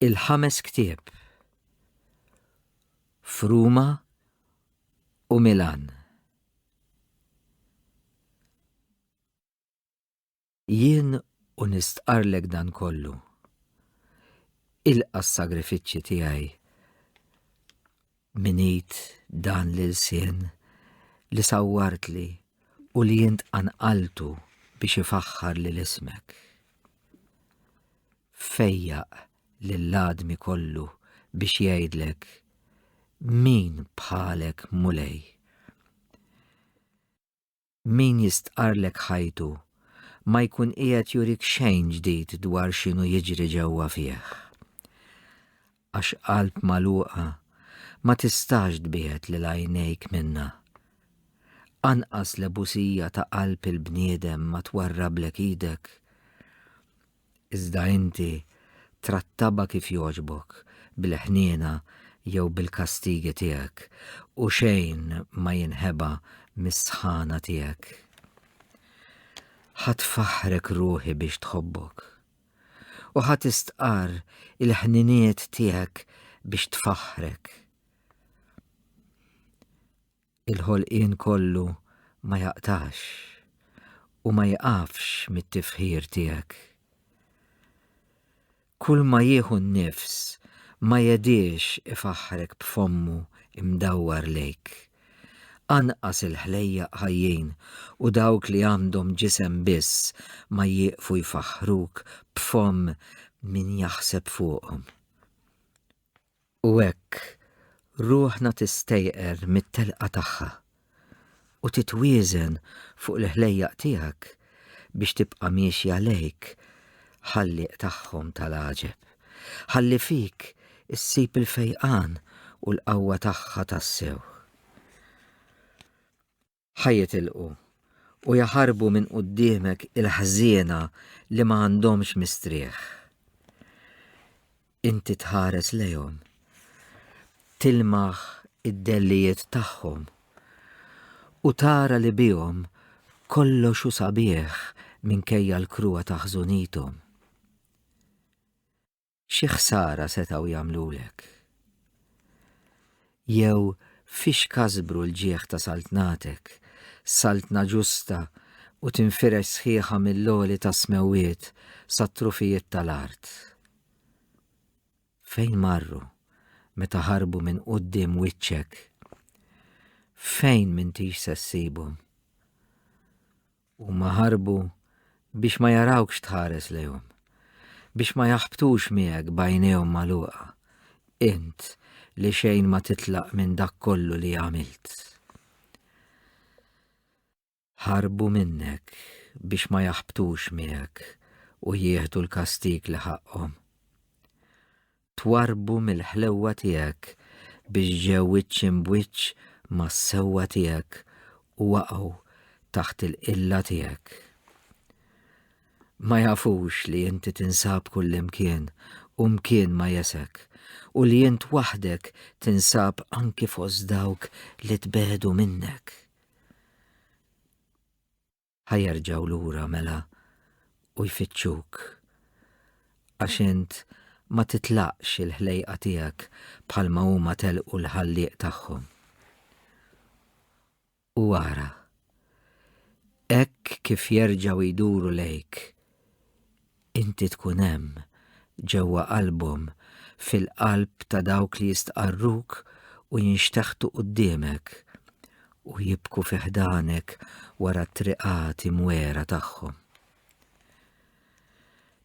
Il-ħames ktieb. F'Ruma u Milan. Jien u nistqarlek dan kollu. Ilqa' s-sagrifiċċji tiegħi min id dan l-ilsien li sawwartli u li int qanqaltu biex ifaħħar lil ismek. Fejjaq lil għadmi kollu biex jgħidlek, Min bħalek Mulej? Min jistqarrlek ħajtu ma jkun qiegħed jurik xejn ġdid dwar x'inhu jiġri ġewwa fih. Għax qalb magħluqa ma tistax tbiegħed lil għajnejk minnha. Anqas l-ebusija ta' qalb il-bniedem ma twarrablek idek. Iżda inti trattabha kif jogħġbok, bil-ħniena jew bil-kastigi tiegħek, u xejn ma jinħeba mis-sħana tiegħek. Ħa tfaħħrek ruħi biex tħobbok, u ħa tistqarr il-ħniniet tiegħek biex tfaħħrek. Il-ħolqien kollu ma jaqtax u ma jiqafx mit-tifħir tiegħek. Kull ma jieħu n-nifs ma jediex ifaħħrek b'fommu imdawwar lejk. Anqas il-ħlejjaq ħajjin u dawk li għandhom ġisem biss ma jieqfu jfaħħruk b'fomm min jaħseb fuqhom. U hekk ruħna tistejqer mit-telqa tagħha u titwieżen fuq il-ħlejjaq tiegħek biex tibqa' miexja lejk, Ħallieq tagħhom tal-għaġeb. Ħalli fik issib il-fejqan u l-qawwa tagħha tassew. Ħa jitilqu u jaħarbu minn quddiemek il-ħżiena li ma għandhomx mistrieħ. Inti tħares lejhom, tilmaħ id-dellijiet tagħhom u tara li bihom kollox hu sabiħ minkejja l-kruha ta' ħżunithom. Xi ħsara setgħu jagħmlulek? Jew fiex kasbru l-ġieħ ta' saltnatek, saltna ġusta u tinfirex sħiħa mill-għoli tas-smewwiet sat-trufijiet tal-art? Fejn marru meta ħarbu minn quddiem wiċċek? Fejn m'intix se ssibhom? Huma ħarbu biex ma jarawkx tħares lejhom, biex ma jaħbtux miegħek b'għajnejhom magħluqa, int li xejn ma titlaq minn dak kollu li għamilt. Ħarbu minnek biex ma jaħbtux miegħek u jieħdu l-kastig li ħaqqhom. Twarrbu mill-ħlewwa tiegħek biex ġew wiċċ imb'wiċċ mas-sewwa tiegħek u waqgħu taħt il-qilla tiegħek. Ma jafux li inti tinsab kullimkien u mkien ma jesgħek u li int waħdek tinsab anki fost dawk li tbiegħdu minnek. Ħa jerġgħu lura mela u jfittxuk, għax int ma titlaqx il-ħlejqa tiegħek bħalma huma telqu l-Ħallieq tagħhom. U ara, hekk kif jerġgħu jduru lejk, inti tkun hemm ġewwa qalbhom fil-qalb ta' dawk li jistqarruk u jinxteħtu quddiemek u jibku fi ħdanek wara t-triqat imwiegħra tagħhom.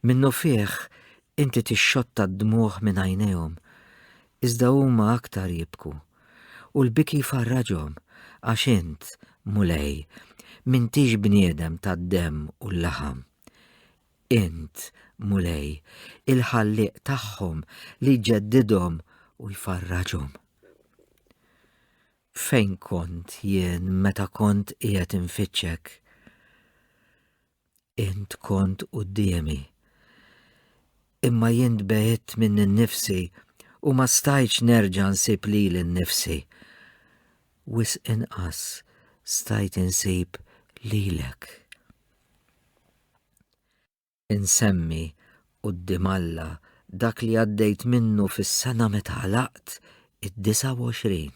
Minnufih inti tixxotta d-dmugħ minn għajnejhom, iżda huma aktar jibku, u l-biki jfarraġhom, għax int, Mulej, m'intix bniedem tad-demm u l-laħam. Int, Mulej, il-Ħallieq tagħhom li jġeddidhom u jfarraġhom. Fejn kont jien meta kont qiegħed infittxek? Int kont quddiemi. Imma jien tbegħidt minni nnifsi u ma stajtx nerġa' nsib lili nnifsi. Wisq inqas stajt insib lilek. Insemmi quddiem Alla dak li għaddejt minnu fis-sena meta għalaqt id-29.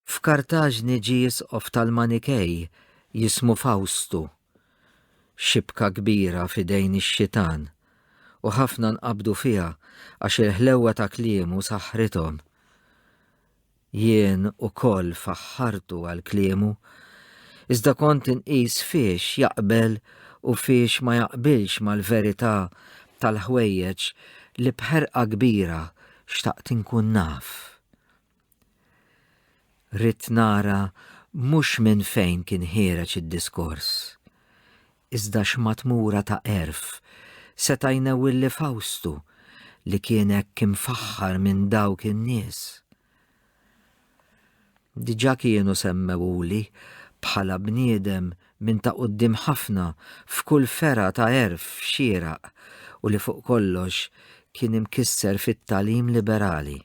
F'Kartaġni ġie isqof tal-Manikej jismu Fawstu, xibka kbira f'idejn ix-xitan, u ħafna nqabdu fiha għax il-ħlewwa ta' kliemu saħħrithom. Jien ukoll faħħartu għal kliemu, iżda kont inqis fiex jaqbel u fiex ma jaqbilx mal-verità tal-ħwejjeġ li b'ħerqa kbira xtaqt inkun naf. Ridt nara mhux minn fejn kien ħiereġ id-diskors, iżda x'matmura ta' għerf seta' jnewwilli Fawstu li kien hekk imfaħħar minn dawk in-nies. Diġà kienu semmewhuli bħala bniedem minn ta' quddiem ħafna f'kull fergħa ta' għerf xieraq u li fuq kollox kien imkisser fit-tagħlim liberali.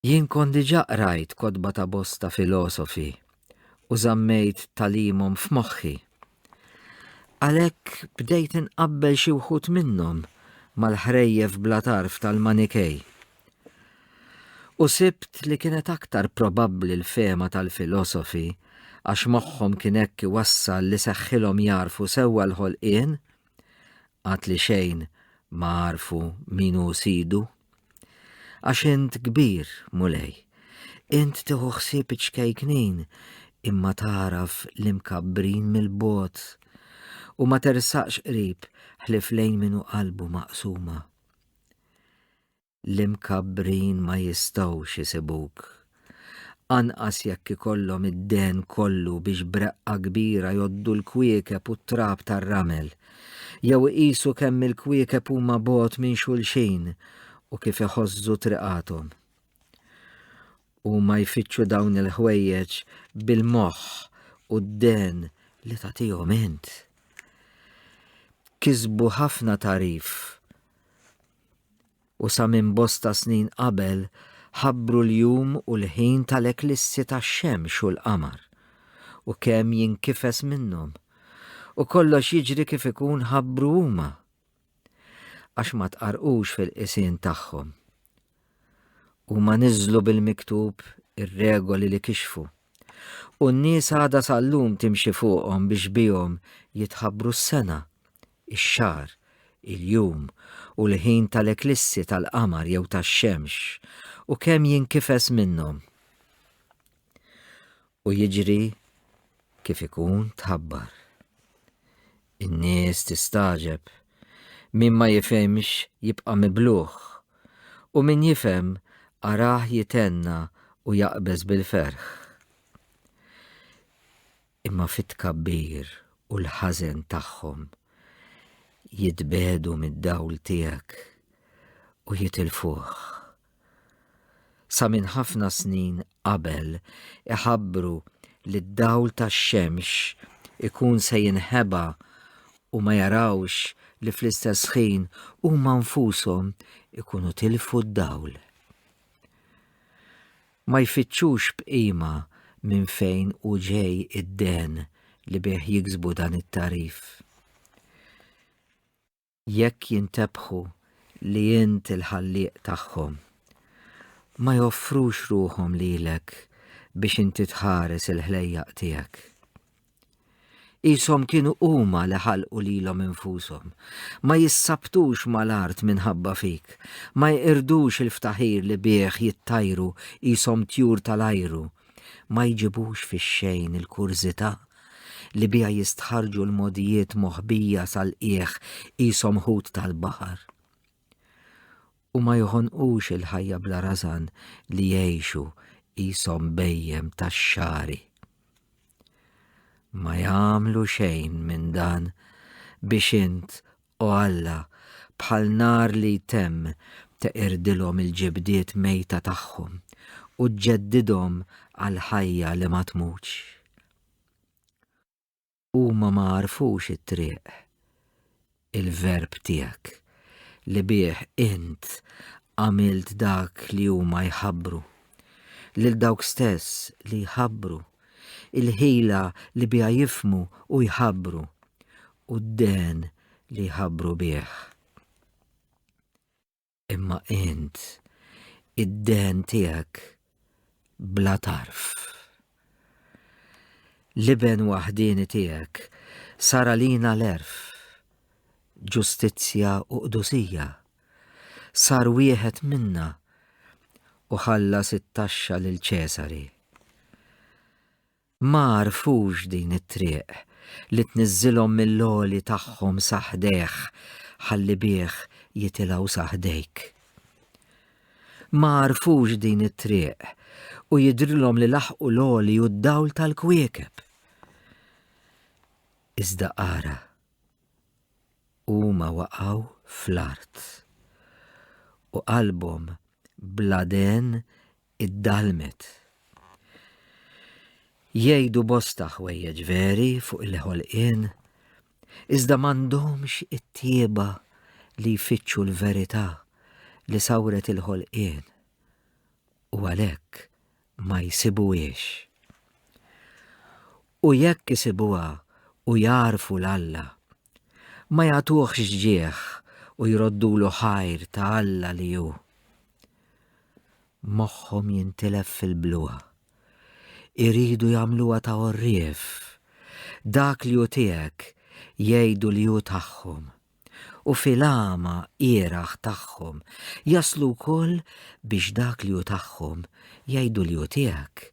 Jien kont diġà qrajt kotba ta' bosta filosofi u żammejt tagħlimhom f'moħħi. Għalhekk bdejt inqabbel xi wħud minnhom mal-ħrejjef bla tarf tal-Manikej. U sibt li kienet aktar probabbli l-fehma tal-filosofi għax moħħhom kien hekk iwassal li seħħilhom jagħrfu sewwa l-ħolqien Għad li xejn ma għarfu min hu sidu. Għax int kbir, Mulej, int tieħu ħsieb iċ-ċkejknin imma tagħraf l-imkabbrin mill-bogħod u ma tersaqx qrib ħlief lejn min hu qalbu maqsuma. L-imkabbrin ma jistgħux isibuk. Anqas jekk ikollhom id-dehen kollu biex b'reqqa kbira jgħoddu l-kwiekeb u t-trab tar-ramel, jew iqisu kemm il-kwiekeb huma bogħod minn xulxin u kif iħożżu triqathom. Huma jfittxu dawn il-ħwejjeġ bil-moħħ u d-dehen li tagħtihom int. Kisbu ħafna tagħrif U sa minn bosta snin qabel ħabbru l-jum u l-ħin tal-eklissi tax-xemx u l-qamar, u kemm jinkifes minnhom, u kollox jiġri kif ikun ħabbru huma. Għax ma tqarrqux fil-qisien tagħhom. Huma niżżlu bil-miktub ir-regoli li kixfu. U n-nies għadha sal-lum timxi fuqhom biex bihom jitħabbru s-sena, ix-xahar, il-jum u l-ħin tal-eklissi tal-qamar jew tax-xemx u kemm jinkifes minnhom. U jiġri kif ikun tħabbar. In-nies tistagħġeb, min ma jifhimx jibqa' mibluh, u min jifhem arah jithenna u jaqbeż bil-ferħ. Imma fit-tkabbir u l-ħażen tagħhom jitbiegħdu mid-dawl tiegħek u jitilfuh. Sa minn ħafna snin qabel iħabbru li d-dawl tax-xemx ikun se jinħeba u ma jarawx li fl-istess ħin huma nfushom ikunu tilfu d-dawl. Ma jfittxux b'qima minn fejn hu ġej id-dehen li bih jiksbu dan it-tagħrif. Jekk jintebħu li int il-Ħallieq tagħhom, ma joffrux ruħhom lilek biex inti tħares il-ħlejjaq tiegħek. Qishom kienu huma li ħalqu lilhom infushom. Ma jissabtux mal-art minħabba fik, ma jqirdux il-ftaħir li bih jittajru qishom tjur tal-ajru, ma jġibux fix-xejn il kurżità li biha jistħarrġu l-mogħdijiet moħbija sal-qiegħ qishom ħut tal-baħar. U ma joħonqux il-ħajja bla rażan li jgħixu qishom bhejjem tax-xagħri. Ma jagħmlu xejn minn dan biex int, O Alla, bħal nar li jtemm teqirdilhom il-ġibdiet mejta tagħhom u ġġeddidhom għall-ħajja li ma tmutx. Huma ma għarfux it-triq, il-Verb tiegħek, li bih int għamilt dak li huma jħabbru, lil dawk stess li jħabbru, il-ħila li biha jifhmu u jħabbru. u d-dehen li jħabbru bih. Imma int, id-dehen tiegħek bla tarf. L-iben waħdieni tiegħek sar għalina l-għerf, ġustizzja u qdusija. Sar wieħed minna u ħallas it-taxxa lil Ċesari. Ma għarfux din it-triq li tniżżilhom mill-għoli tagħhom sa ħdejh ħalli bih jitilgħu sa ħdejk. Ma għarfux din it-triq u jidhrilhom li laħqu l-għoli u d-dawl tal-kwiekeb. Iżda ara, huma waqgħu fl-art u qalbhom bla den iddallmet. Jgħidu bosta ħwejjeġ veri fuq il-ħolqien, iżda m'għandhomx it-tjieba li jfittxu l-verità li sawret il-ħolqien u għalhekk ma jsibuhiex. U jekk isibuha u jagħrfu 'l Alla, ma jagħtuhx ġieħ u jroddulu ħajr ta' Alla li hu. Moħħhom jintilef fil-bluha. Iridu jagħmluha ta' għorrief. Dak li hu tiegħek jgħidu li hu tagħhom. U fil-għama ieraħ tagħhom jaslu wkoll biex dak li hu tagħhom jgħidu li hu tiegħek,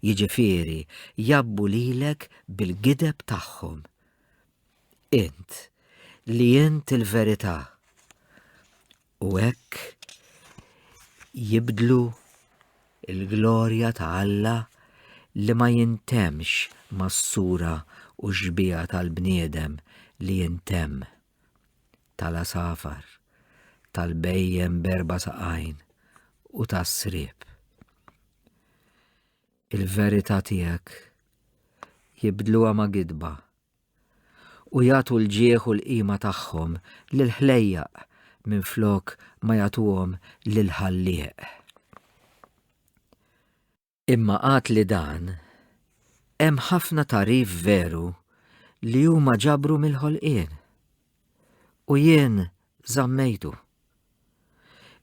jiġifieri jgħabbu lilek bil-gideb tagħhom. Int, li int il-verità, U hekk jibdlu l-glorja ta' Alla li ma jintemmx mas-sura u x-xbieha tal-bniedem li jintemm, tal-għasafar, tal-bhejjem b'erba' saqajn u tas-sriep. Il-verità tiegħek jibdluha ma' gidba u jagħtu l-ġieħ u l-qima tagħhom lill-ħlejjaq minflok ma jagħtuhom lill-Ħallieq. Imma għad li dan, hemm ħafna tagħrif veru li huma ġabru mill-ħolqien. U jien żammejtu.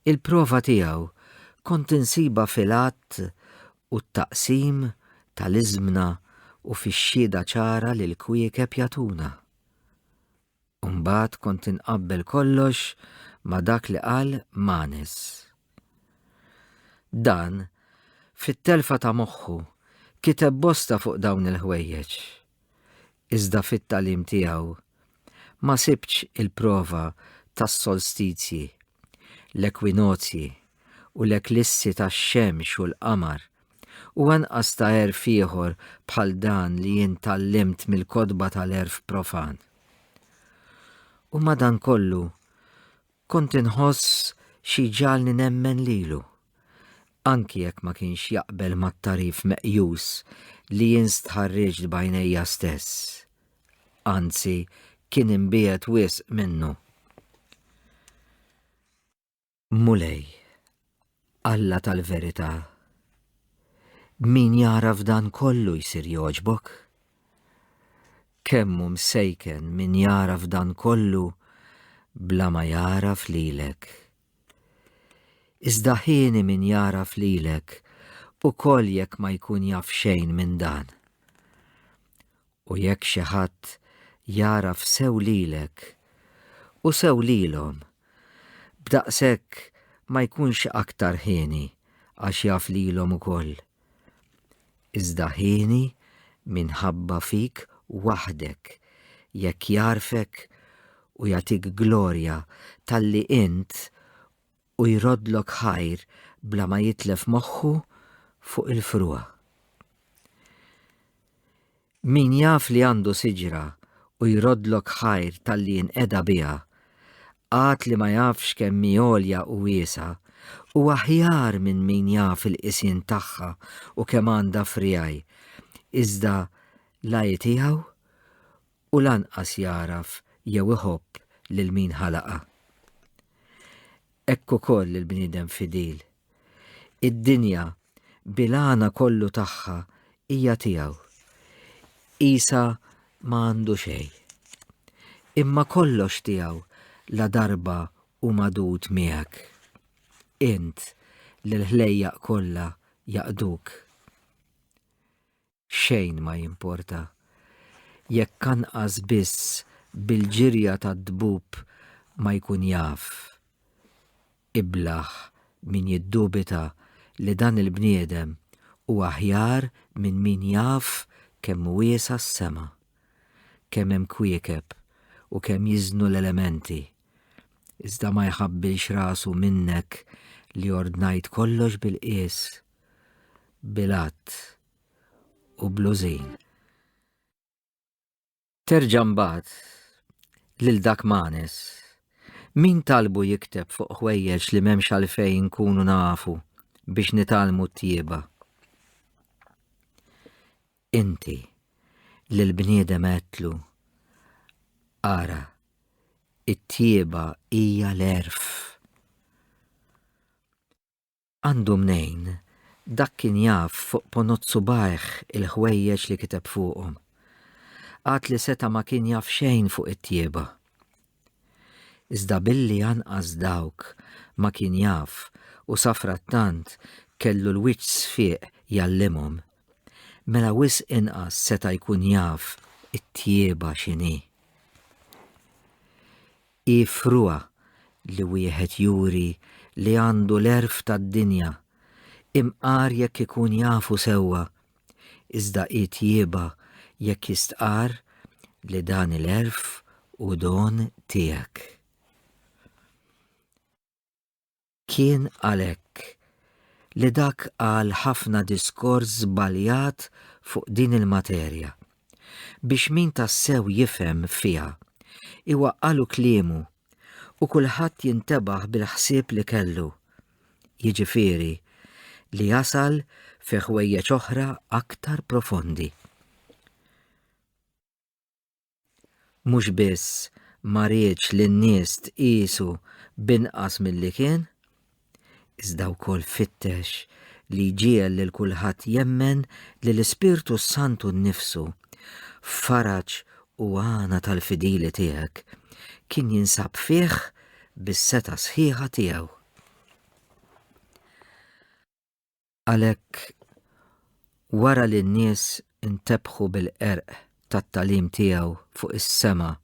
Il-prova tiegħu kont insibha fil-għadd u t-taqsim tal-iżmna u fix-xhieda ċara li l-kwiekeb jagħtuna. U mbagħad kont inqabbel kollox ma' dak li qal Manes. Dan, fit-telfa ta' moħħu, kiteb bosta fuq dawn il-ħwejjeġ. Iżda fit-tagħlim tiegħu ma sibtx il-prova tas-solstizji, l-ekwinozji u l-eklissi tax-xemx u l-qamar, u anqas ta' għerf ieħor bħal dan li jien tgħallimt mill-kotba tal-għerf profan. U madankollu Kont inħoss xi jġagħalni nemmen lilu, anki jekk ma kienx jaqbel mat-tagħrif meqjus li jien stħarriġt b'għajnejja stess. Anzi, kien imbiegħed wisq minnu. Mulej, Alla tal-verità, min jagħraf dan kollu jsir jogħġbok? Kemm hu msejken min jagħraf dan kollu bla ma jagħraf lilek. Iżda ħieni min jagħraf lilek ukoll jekk ma jkun jaf xejn minn dan. U jekk xi ħadd jagħraf sew lilek u sew lilhom, b'daqshekk ma jkunx aktar ħieni għax jaf lilhom ukoll. Iżda ħieni minħabba fik waħdek jekk jagħrfek u jagħtik glorja talli int u jroddlok ħajr bla ma jitlef moħħu fuq il-frugħa. Min jaf li għandu siġra u jroddlok ħajr talli jinqeda biha, għad li ma jafx kemm hi għolja u wiesgħa, hu aħjar minn min jaf il-qisien tagħha u kemm għandha friegħi, iżda la hi tiegħu u lanqas jagħraf jew iħobb lil min ħalaqha. Hekk ukoll il-bniedem fidil. Id-dinja bil-għana kollu tagħha hija tiegħu. Qisha ma għandu xejn. Imma kollox tiegħu la darba hu magħdud miegħek. Int li l-ħlejjaq kollha jaqduk. Xejn ma jimporta jekk anqas biss bil-ġirja tad-dbub ma jkun jaf. Iblah min jiddubita li dan il-bniedem hu aħjar minn min jaf kemm hu wiesa' s-sema, kemm hemm kwiekeb u kemm jiżnu l-elementi, iżda ma jħabbilx rasu minnek li ordnajt kollox bil-qies, bil-għadd u bl-użin. Terġa' mbagħad lil dak Manes, min talbu jikteb fuq ħwejjeġ li m'hemmx għalfejn inkunu nafu biex nitgħallmu t-tjieba? Inti lill-bniedem għedtlu, Ara, it-tjieba hija l-għerf. Għandu mnejn dak kien jaf fuq ponot subgħajh il-ħwejjeġ li kiteb fuqhom. Għad li seta' ma kien jaf xejn fuq it-tjieba. Iżda billi anqas dawk ma kien jaf u safrattant kellu l-wiċċ sfiq jgħallimhom, mela wisq inqas seta' jkun jaf it-tjieba x'inhi. Hi frugħa li wieħed juri li għandu l-għerf tad-dinja, imqar jekk ikun jafu sewwa, iżda hi tjieba jekk jistqarr li dan il-għerf hu don tiegħek. Kien għalhekk li dak qal ħafna diskors żbaljat fuq din il-materja, biex min tassew jifhem fiha, iwaqqagħlu kliemu u kulħadd jintebaħ bil-ħsieb li kellu, jiġifieri li jasal fi ħwejjeġ oħra aktar profondi. Mhux biss ma riedx li n-nies tqiesu b'inqas milli kien, iżda wkoll fittex li jġiegħel lil kulħadd jemmen li l-Ispirtu s-Santu nnifsu, faraġ u għana tal-fidili tiegħek, kien jinsab fih bis-setgħa sħiħa tiegħu. Għalhekk, wara li n-nies intebħu bil-qerq tat-tagħlim tiegħu fuq is-sema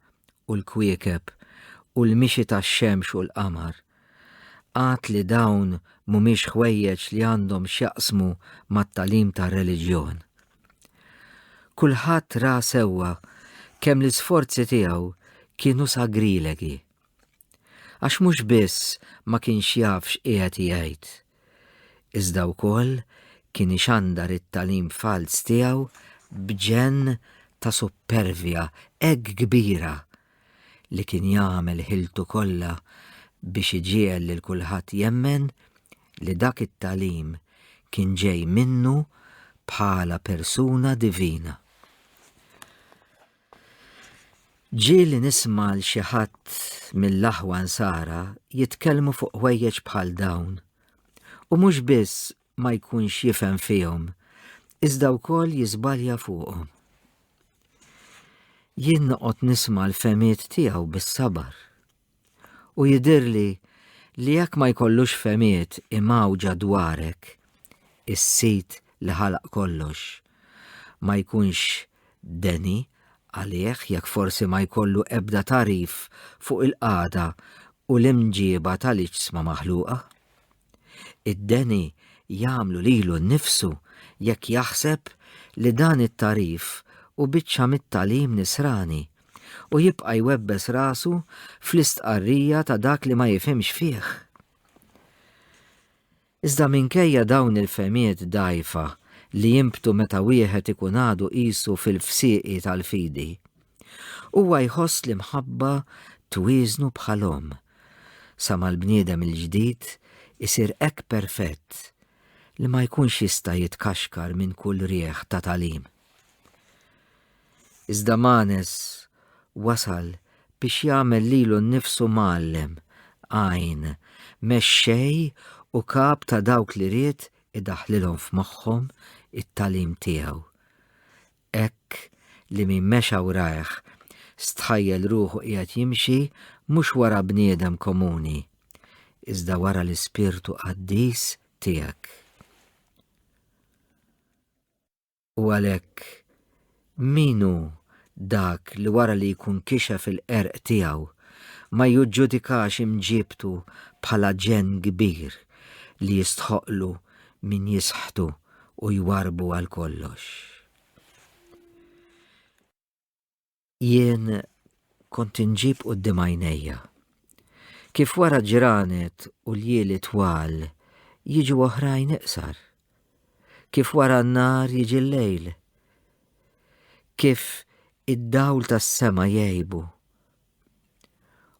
u l-kwiekeb u l-mixi tax-xemx u l-qamar, għad li dawn mhumiex ħwejjeġ li għandhom x'jaqsmu mat-tagħlim tar-reliġjon. Kulħadd ra sewwa kemm l-isforzi tiegħu kienu sagrilegi. Għax mhux biss ma kienx jaf x'qiegħed jgħid, iżda wkoll kien ixandar it-tagħlim falz tiegħu b'ġenn ta' suppervja hekk kbira li kien jagħmel ħiltu kollha biex iġiegħel lil kulħadd jemmen li dak it-tagħlim kien ġej minnu bħala persuna divina. Ġieli nisma' 'l xi ħadd mill-aħwa Nsara jitkellmu fuq ħwejjeġ bħal dawn, u mhux biss ma jkunx jifhem fihom, iżda wkoll jiżbalja fuqhom. Jien noqgħod nisma' l-fehmiet tiegħu bis-sabar. U jidhirli li jekk ma jkollux fehmiet imgħawġa dwarek, is-Sid li ħalaq kollox, ma jkunx deni għalih jekk forsi ma jkollu ebda tagħrif fuq il-qagħda u l-imġieba tal-iġsma maħluqa. Id-deni jagħmlu lilu nnifsu jekk jaħseb li dan it-tagħrif hu biċċa mit-tagħlim nisrani u jibqa' jwebbes rasu fl-istqarrija ta' dak li ma jifhimx fih. Iżda minkejja dawn il-fehmiet dgħajfa li jinbtu meta wieħed ikun għadu qisu fil-fsieqi tal-fidi, huwa jħoss l-imħabba twieżnu bħal omm, sa ma l-bniedem il-ġdid isir hekk perfett li ma jkunx jista' jitkaxkar minn kull riħ ta' tagħlim. Iżda Manes wasal biex jagħmel lilu nnifsu mgħallem, għajn, mexxej u kap ta' dawk li ried idaħħlilhom f'moħħhom it-tagħlim tiegħu. Hekk li min mexa wrajh. Stħajjel ruħu qiegħed jimxi mhux wara bniedem komuni, iżda wara l-Ispirtu Qaddis tiegħek. U għalhekk, min hu dak li wara li jkun kixef il-qerq tiegħu ma juġġudikax imġiebtu bħala ġenn kbir li jistħoqqlu min jisħtu u jwarrbu għal kollox? Jien kont inġib quddiem għajnejja kif wara ġranet u ljieli twal jiġu oħrajn iqsar, kif wara n-nhar jiġi l-lejl, kif id-dawl tas-sema jgħibu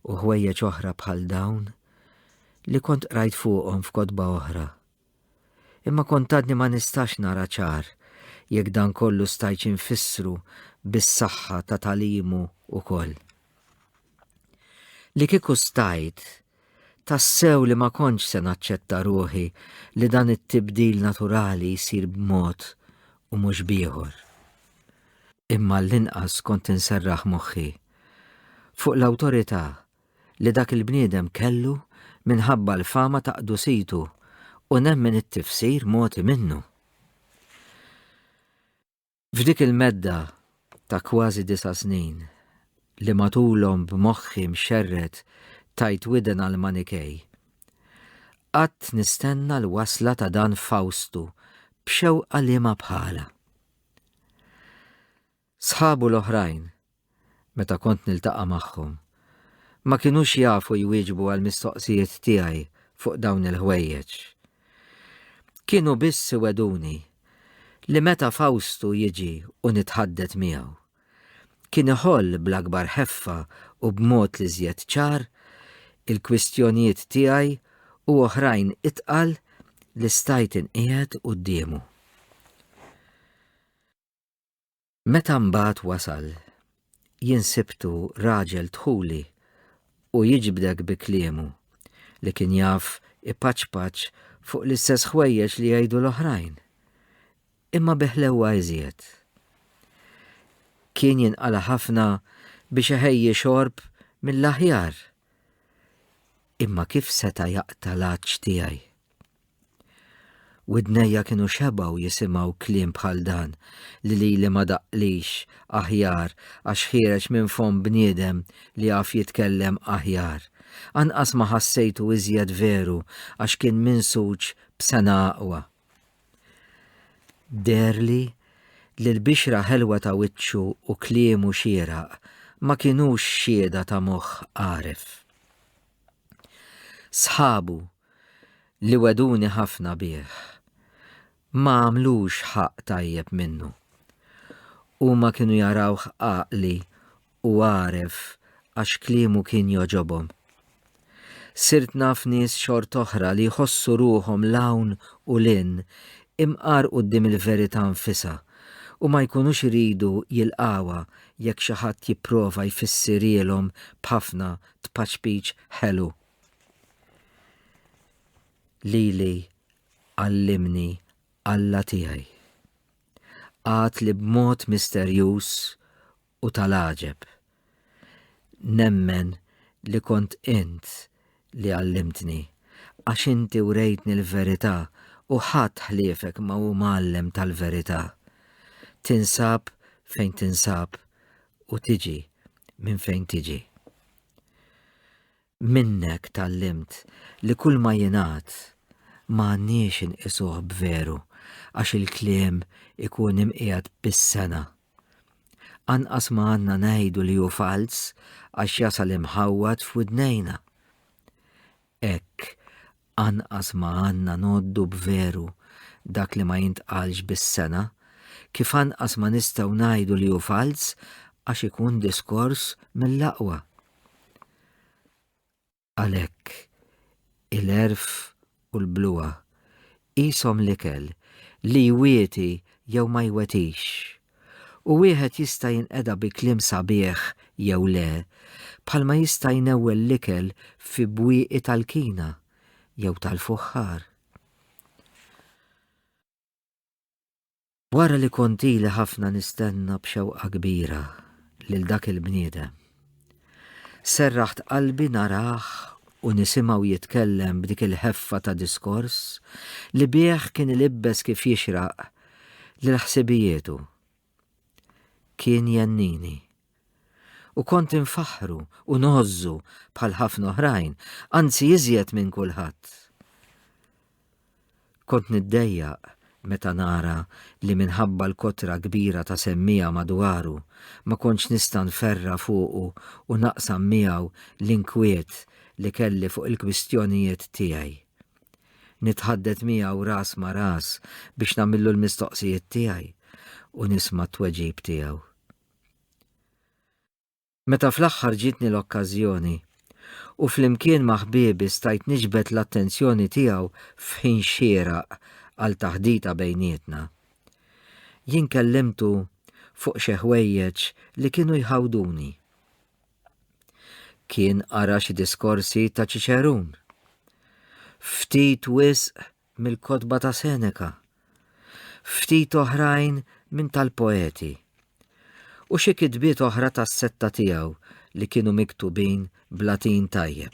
u ħwejjeġ oħra bħal dawn li kont qrajt fuqhom f'kotba oħra. Imma kont għadni ma nistax nara ċar jekk dan kollu stajtx infissru bis-saħħa ta' tagħlimu wkoll. Li kieku stajt, tassew li ma kontx se naċċetta ruħi li dan it-tibdil naturali jsir b'mod u mhux b'ieħor. Imma l-inqas kont inserraħ moħħi fuq l-awtorità li dak il-bniedem kellu minħabba l-fama ta' qdusitu u nemmen it-tifsir mogħti minnu. F'dik il-medda ta' kważi disa' snin li matulhom b'moħħi mxerred tajt widen għall-Manikej, qatt nistenna l-wasla ta' dan Fawstu b'xewqa liema bħalha. Sħabu l-oħrajn, meta kont niltaqa' magħhom, ma kinux jafu jwieġbu għall-mistoqsijiet tiegħi fuq dawn il-ħwejjeġ. Kienu biss iwegħduni li meta Fawstu jiġi u nitħaddet miegħu, kien iħoll bl-akbar ħeffa u b'mod l-iżjed ċar il-kwistjonijiet tiegħi u oħrajn itqal li stajt inqiegħed quddiemu. Meta mbagħad wasal, jien sibtu raġel dħuli u jiġbdek bi kliemu, li kien jaf ipaċpaċ fuq l-istess ħwejjeġ li jgħidu l-oħrajn, imma bi ħlewwa iżjed. Kien jinqala' ħafna biex iħejji xorb mill-aħjar, imma kif seta' jaqta' l-għatx tiegħi? Widnejja kienu xebgħu jisimgħu kliem bħal dan li lili ma daqqlix aħjar għax ħiereġ minn fomm bniedem li jaf jitkellem aħjar. Anqas ma ħassejtu iżjed veru għax kien minsuġ b'sengħa aqwa. Deherli li l-bixra ħelwa ta' wiċċu u kliemu xieraq ma kinux xhieda ta' moħħ għaref. Sħabu li wegħduni ħafna bih, ma għamlux ħaqq tajjeb minnu. Huma kienu jarawh għaqli u għaref għax kliemu kien jogħġobhom. Sirt naf nies xort'oħra li jħossu ruħhom 'l hawn u 'l hinn imqar quddiem il-verità nfisha u ma jkunux iridu jilqgħuha jekk xi ħadd jipprova jfissirhielhom b'ħafna tpaċpiċ ħelu. Lili għallimni Alla tiegħi. Għad li b'mod misterjuż u tal-għaġeb. Nemmen li kont int li għallimtni, għax inti wrejtni l-verità u ħadd ħliefek ma hu mgħallem tal-verità. Tinsab fejn tinsab u tiġi minn fejn tiġi. Minnek tgħallimt li kull ma jingħad ma għandniex inqisuh b'veru għax il-kliem ikun imqiegħed bis-sengħa. Anqas ma għandna ngħidu li hu falz għax jasal imħawwad f'widnejna. Hekk anqas ma għandna ngħoddu b'veru dak li ma jintqalx bis-sengħa, kif anqas ma nistgħu ngħidu li hu falz għax ikun diskors mill-aqwa. Għalhekk, il-għerf u l-bluha qishom l-ikel li jwieti jew ma jwetix. U wieħed jista' jinqeda bi kliem sabiħ jew le, bħalma jista' jnewwel l-ikel fi bwieqi tal-kina jew tal-fuħħar. Wara li kont ili ħafna nistenna b'xewqa kbira. lil dak il-bniedem. Serraħt qalbi narah u nisimgħu jitkellem b'dik il-ħeffa ta' diskors li bih kien ilibbes kif jixraq lil ħsibijietu. Kien jennini. U kont infaħħru u ngħożżu bħal ħafna oħrajn, anzi iżjed minn kulħadd. Kont niddejjaq meta nara li minħabba l-kotra kbira ta' semmiegħa madwaru ma kontx nista' nferra' fuqu u naqsam miegħu l-inkwiet li kelli fuq il-kwistjonijiet tiegħi. Nitħaddet miegħu ras ma' ras biex nagħmillu l-mistoqsijiet tiegħi u nisma' t-tweġib tiegħu. Meta fl-aħħar ġietni l-okkażjoni, u flimkien ma' ħbiebi stajt niġbed l-attenzjoni tiegħu f'ħin xieraq għal taħdita bejnietna, jien kellimtu fuq xi ħwejjeġ li kienu jħawduni. Kien qara xi diskorsi ta' Ċiċerun. Ftit wisq mill-kotba ta' Seneca, ftit oħrajn minn tal-poeti, u xi kitbiet oħra tas-setta tiegħu li kienu miktubin b'Latin tajjeb.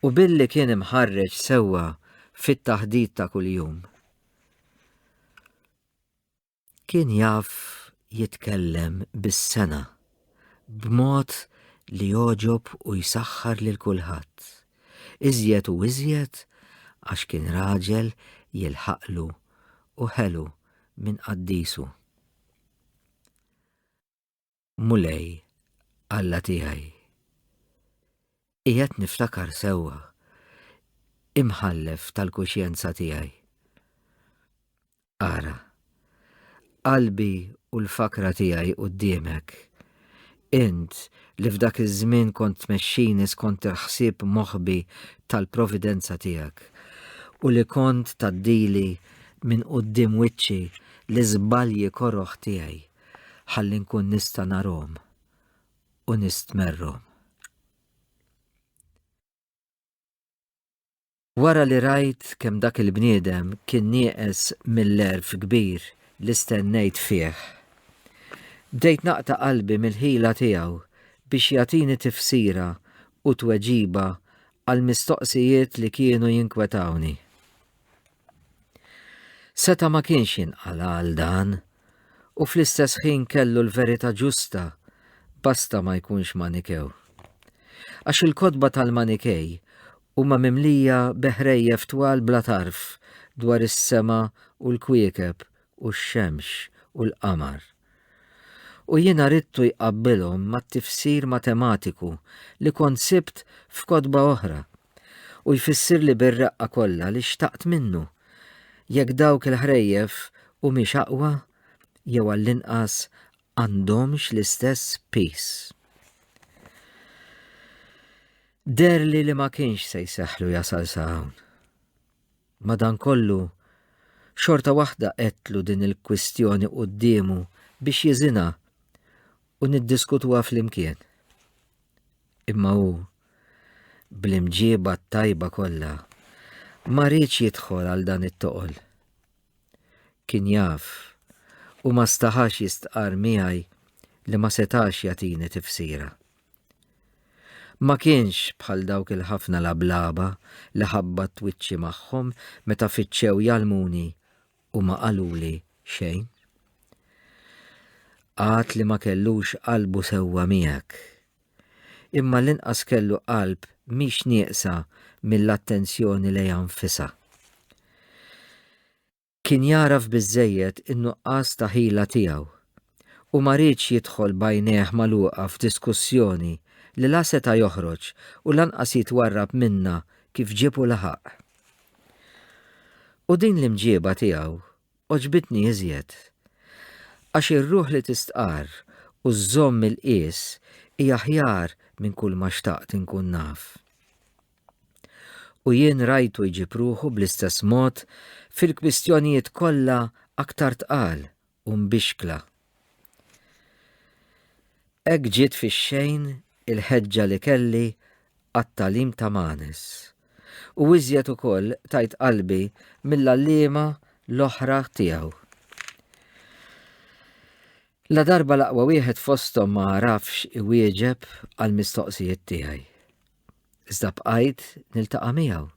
U billi kien imħarreġ sewwa fit-taħdit ta' kuljum, Kien jaf jitkellem bis-sengħa, b'mod li jogħġob u jsaħħar lil kulħadd, iżjed u iżjed għax kien raġel jilħaqlu u ħelu minn qaddisu. Mulej, Alla tiegħi. Qiegħed niftakar sewwa, imħallef tal-kuxjenza tiegħi. Ara, qalbi u l-fakra tiegħi quddiemek. Int li f'dak iż-żmien kont tmexxini skont il-ħsieb moħbi tal-providenza tiegħek u li kont tgħaddili minn quddiem wiċċi l-iżbalji koroh tiegħi ħalli nkun nista' narhom u nistmerrhom. Wara li rajt kemm dak il-bniedem kien nieqes mill-għerf kbir li stennejt fih, bdejt naqta' qalbi mill-ħila tiegħu biex jagħtini tifsira u tweġiba għall-mistoqsijiet li kienu jinkwetawni. Seta' ma kienx jinqala' għal dan u fl-istess ħin kellu l-verità ġusta basta ma jkunx Manikew. Għax il-kotba tal-Manikej huma mimlija bi ħrejjef twal bla tarf dwar is-sema u l-kwiekeb u x-xemx u l-qamar. U jiena ridtu jqabbilhom mat-tifsir matematiku li kont sibt f'kotba oħra u jfissirli bir-reqqa kollha li xtaqt minnu jekk dawk il-ħrejjef humiex aqwa jew għall-inqas għandhomx l-istess piż. Deherli li ma kienx se jseħħlu jasal sa hawn. Madankollu, xorta waħda għedtlu din il-kwistjoni quddiemu biex jiżinha u niddiskutuha flimkien. Imma hu, bl-imġieba t-tajba kollha, ma riedx jidħol għal dan it-toqol. Kien jaf u ma staħax jistqarr miegħi li ma setax jagħtini tifsira. Ma kienx bħal dawk il-ħafna lablaba li ħabbatt wiċċi magħhom meta fittxew jgħallmuni u ma qaluli xejn. Għad li ma kellux qalbu sewwa miegħek. Imma l-inqas kellu qalb mhix nieqsa mill-attenzjoni lejha nfisha. Kien jagħraf biżżejjed in-nuqqas ta' ħila tiegħu u ma riedx jidħol b'għajnejh magħluqa f'diskussjoni li la seta' joħroġ u lanqas jitwarrab minnha kif ġieb u laħaq. U din l-imġieba tiegħu għoġbitni iżjed. Għax ir-ruħ li tistqarr u żżomm il-qies hi aħjar minn kulma xtaqt inkun naf. U jien rajtu jġib ruħu bl-istess mod fil-kwistjonijiet kollha aktar tqal u mbixkla. Hekk ġiet fix-xejn il-ħeġġa li kelli għat-tagħlim ta' Manes. U iżjed ukoll tajt qalbi mill-għalliema l-oħra tiegħu. Ladarba l-aqwa wieħed fosthom ma għarafx iwieġeb għall-mistoqsijiet tiegħi. Iżda bqajt niltaqa' miegħu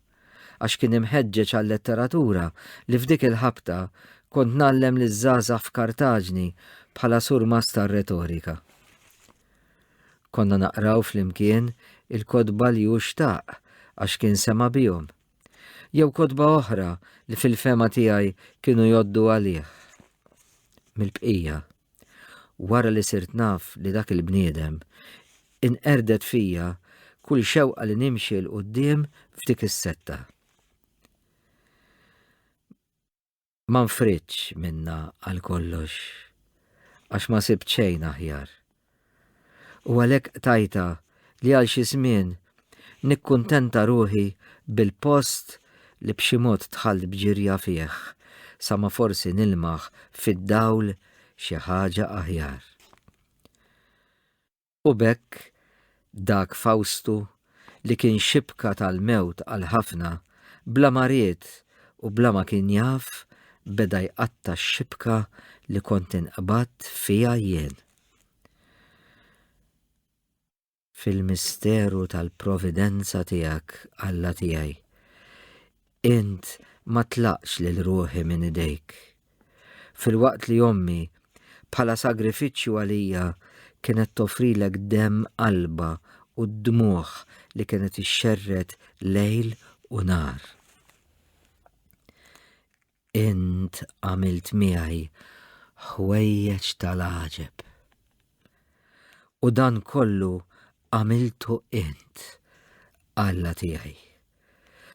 għax kien imħeġġeġ għal-letteratura li f'dik il-ħabta kont ngħallem liż-żgħażagħ f'Kartaġni bħala surmast tar-retorika. Konna naqraw flimkien il-kotba li hu xtaq għax kien sema' bihom, jew kotba oħra li fil-fehma tiegħi kienu jgħoddu għalih. Mill-bqija, wara li sirt naf li dak il-bniedem inqerdet fija kull xewqa li nimxi 'l quddiem f'dik is-setta. Ma nfridtx minnha għal kollox, għax ma sibt xejn aħjar. U għalhekk qtajtha li għal xi żmien nikkuntenta ruħi bil-post li b'xi mod dħalt b'ġirja fih sa ma forsi nilmaħ fid-dawl xi ħaġa aħjar. U b'hekk dak Fawstu li kien xibka tal-mewt għal ħafna, bla ma ried u bla ma kien jaf beda jqatta' x-xibka li kont inqbadt fiha jien. Fil-misteru tal-providenza tiegħek, Alla tiegħi, int ma tlaqtx lil ruħi minn idejk. Filwaqt li ommi, bħala sagrifiċċju għalija, kienet toffrilek demm qalbha u d-dmugħ li kienet ixxerred lejl u nhar. Int għamilt miegħi ħwejjeġ tal-għaġeb. U dan kollu għamiltu int, Alla tiegħi.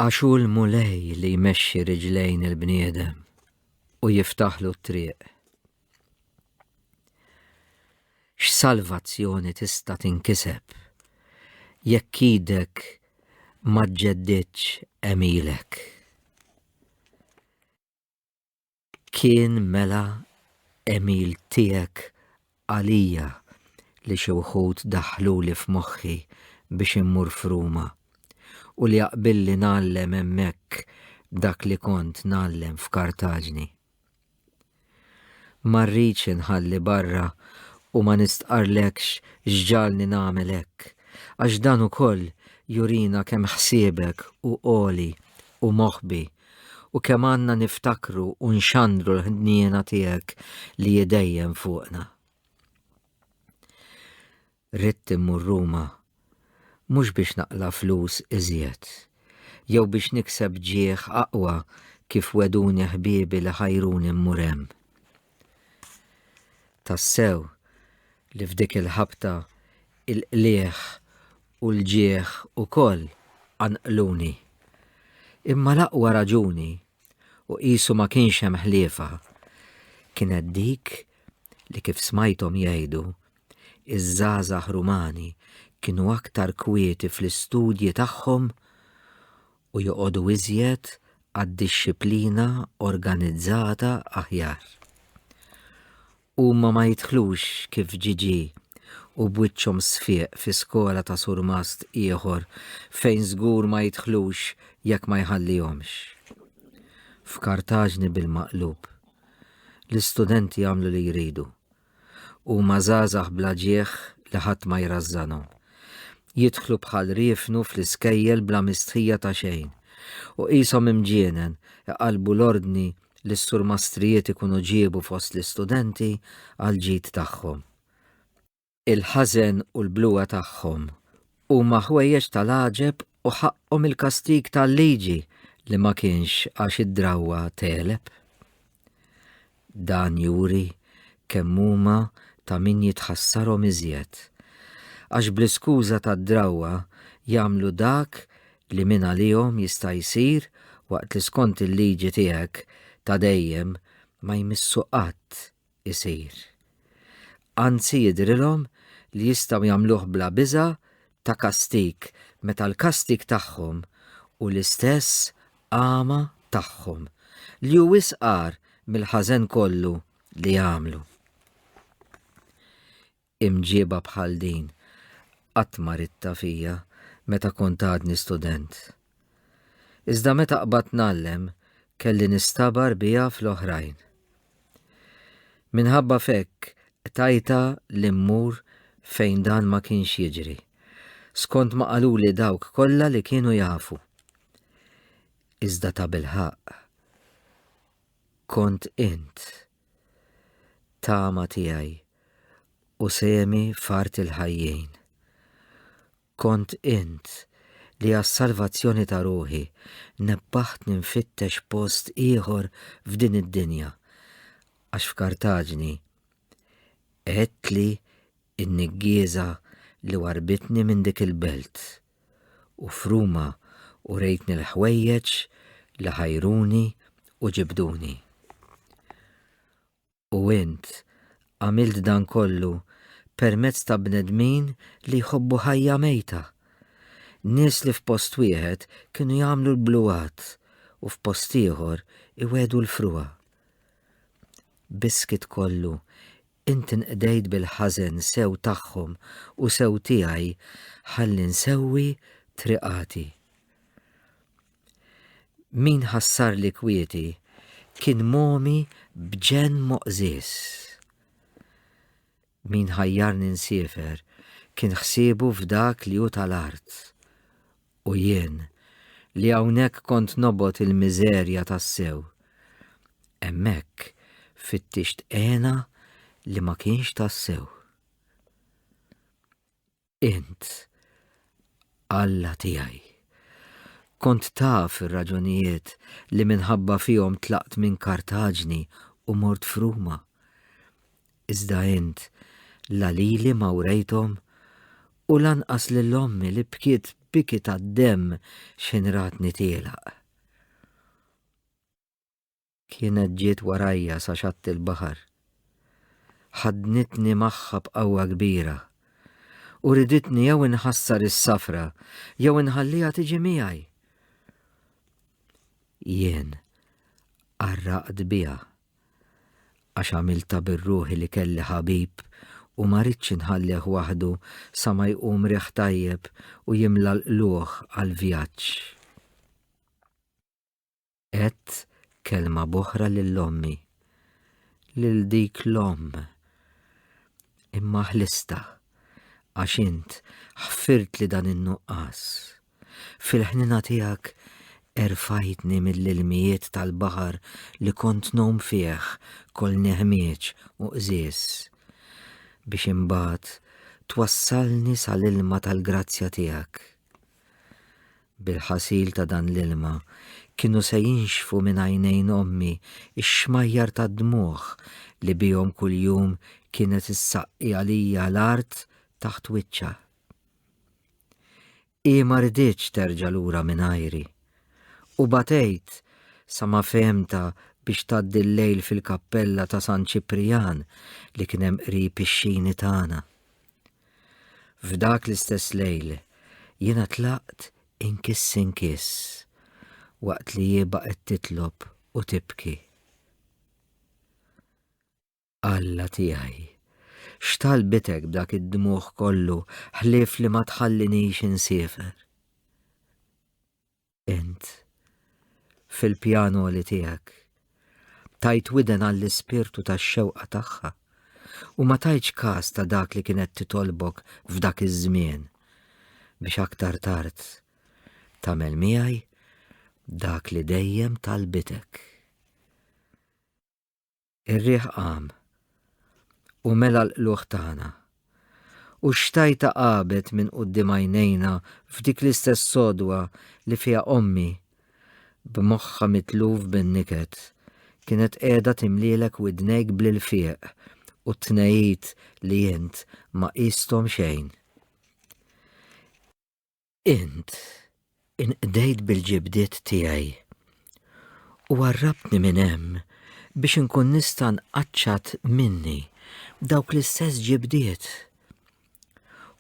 Għax hu l-Mulej li jmexxi riġlejn il-bniedem u jiftaħlu t-triq. X'salvazzjoni tista' tinkiseb jekk idek ma ġġeddidx għemilek? Kien mela għemil tiegħek għalija li xi wħud daħħluli f'moħħi biex immur f'Ruma u li jaqbilli ngħallem hemmhekk dak li kont ngħallem f'Kartaġni. Ma rridx inħalli barra u ma nistqarrlekx x'ġagħalni nagħmel hekk, għax dan ukoll jurina kemm ħsiebek hu għoli u moħbi u kemm għandna niftakru u nxandru l-ħniena tiegħek li hi dejjem fuqna. Ridt immur Ruma mhux biex naqla' flus iżjed, jew biex nikseb ġieħ aqwa kif wegħduni ħbiebi li ħajruni mmur hemm. Tassew li f'dik il-ħabta il-qligħ u l-ġieħ ukoll qanqluni. Imma l-aqwa raġuni, u qisu ma kienx hemm ħliefa, kienet dik li kif smajthom jgħidu, iż-żgħażagħ Rumani kienu aktar kwieti fl-istudji tagħhom u joqogħdu iżjed għad-dixxiplina organizzata aħjar. Huma ma jidħlux kif ġie ġie u b'wiċċhom sfieq fi skola ta' surmast ieħor fejn żgur ma jidħlux jekk ma jħallihomx. F'Kartaġni bil-maqlub. L-istudenti jagħmlu li jridu. Huma żgħażagħ bla ġieħ li ħadd ma jrażżanhom. Jidħlu bħal riefnu fl-iskejjel bla mistħija ta' xejn u qishom imġienen iqallbu l-ordni li s-surmastrijiet ikunu ġiebu fost l-istudenti għall-ġid tagħhom. Il-ħażen u l-bluha tagħhom huma ħwejjeġ tal-għaġeb u ħaqqhom il-kastig tal-liġi li ma kienx għax id-drawwa tegħleb. Dan juri kemm huma ta' min jitħassarhom iżjed, għax bl-iskuża tad-drawwa jagħmlu dak li mingħalihom jista' jsir waqt li skont il-liġi tiegħek ta' dejjem ma jmissu qatt isir. Anzi jidhrilhom li jistgħu jagħmluh bla biża' ta' kastig meta l-kastig tagħhom hu l-istess għama tagħhom, li hu wisq agħar mill-ħażen kollu li għamlu. Imġieba bħal din qatt ma ridtha fija meta kont għadni student. Iżda meta qbadt ngħallem kelli nistabar biha fl-oħrajn. Minħabba f'hekk. Qtajtha li mmur fejn dan ma kienx jiġri, skont ma qaluli dawk kollha li kienu jafu. Iżda tabilħaqq, kont int, tama tiegħi u sehmi f'art il-ħajjin. Kont int li għas-salvazzjoni ta' ruħi nebbaħtni nfittex post ieħor f'din id-dinja, għax f'Kartaġni għedtli n-niggieża li warrbitni minn dik il-belt, u f'Ruma urejtni l-ħwejjeġ li ħajruni u ġibduni. U int għamilt dan kollu permezz ta' bnedmin li jħobbu ħajja mejta. Nies li f'post wieħed kienu jagħmlu l-bluwat u f'post ieħor iwegħdu l-frugħa. Bis-skiet kollu, int inqdejt bil-ħażen sew tagħhom u sew tiegħi ħalli nsewwi triqati. Min ħassarli kwieti kien mogħmi b'ġenn moqżież. Min ħajjarni nsiefer kien ħsiebu f'dak li hu tal-art. U jien, li hawnhekk kont nobgħod il-miżerja tassew, hemmhekk fittixt hena li ma kienx tassew. Int, Alla tiegħi, kont taf ir-raġunijiet li minħabba fihom tlaqt minn Kartaġni u mort f'Ruma. Iżda int la lili ma wrejthom u lanqas lil ommi li bkiet biki tad-demm x'ħin ratni tielaq. Kienet ġiet warajja sa xatt il-baħar. Ħaddnitni magħha b'qawwa kbira. U riditni jew inħassar is-safra jew inħalliha tiġi miegħi. Jien qarraqt biha għax għamiltha bir-ruħi li kelli ħabib u ma ridtx inħallih waħdu sa ma jqum riħ tajjeb u jimla l-qlugħ għall-vjaġġ. Għedt kelma b'oħra lil ommi, lil dik l-omm. Imma ħlistha, għax int ħfirtli dan in-nuqqas. Fil-ħniena tiegħek erfajtni mill-ilmijiet tal-baħar li kont ngħum fih kollni ħmieġ u qżież, biex imbagħad twassalni sal-ilma tal-grazzja tiegħek. Bil-ħasil ta' dan l-ilma kienu se jinxfu minn għajnejn ommi x-xmajjar tad-dmugħ li bihom kuljum kienet issaqqi għalija l-art taħt wiċċha. Hi ma riditx terġa' lura mingħajri u batejt sa ma fehmtha biex tgħaddi l-lejl fil-kappella ta' San Ċiprijan li kien hemm qrib ix-xini tagħna. F'dak l-istess lejl jiena tlaqt inkiss inkiss waqt li hi baqgħet titlob u tibki. Alla tiegħi, x'talbitek b'dak id-dmugħ kollu ħlief li ma tħallinix insiefer? Int, fil-pjan għoli tiegħek, tajt widen għall-ispirtu tax-xewqa tagħha u ma tajtx każ ta' dak li kienet titolbok f'dak iż-żmien biex aktar tard tagħmel miegħi dak li dejjem talbitek. Ir-riħ qam u mela l-qlugħ tagħna. U x-xtajta għabet minn quddiem għajnejna f'dik l-istess sodwa li fiha ommi, b'moħħha mitluf bin-niket, kienet qiegħda timlielek widnejk bl-ilfieq u t-tnehid li int ma qisthom xejn. Int inqdejt bil-ġibdiet tiegħi u warrabtni minn hemm biex inkun nista' nqaċċat minni dawk l-istess ġibdiet.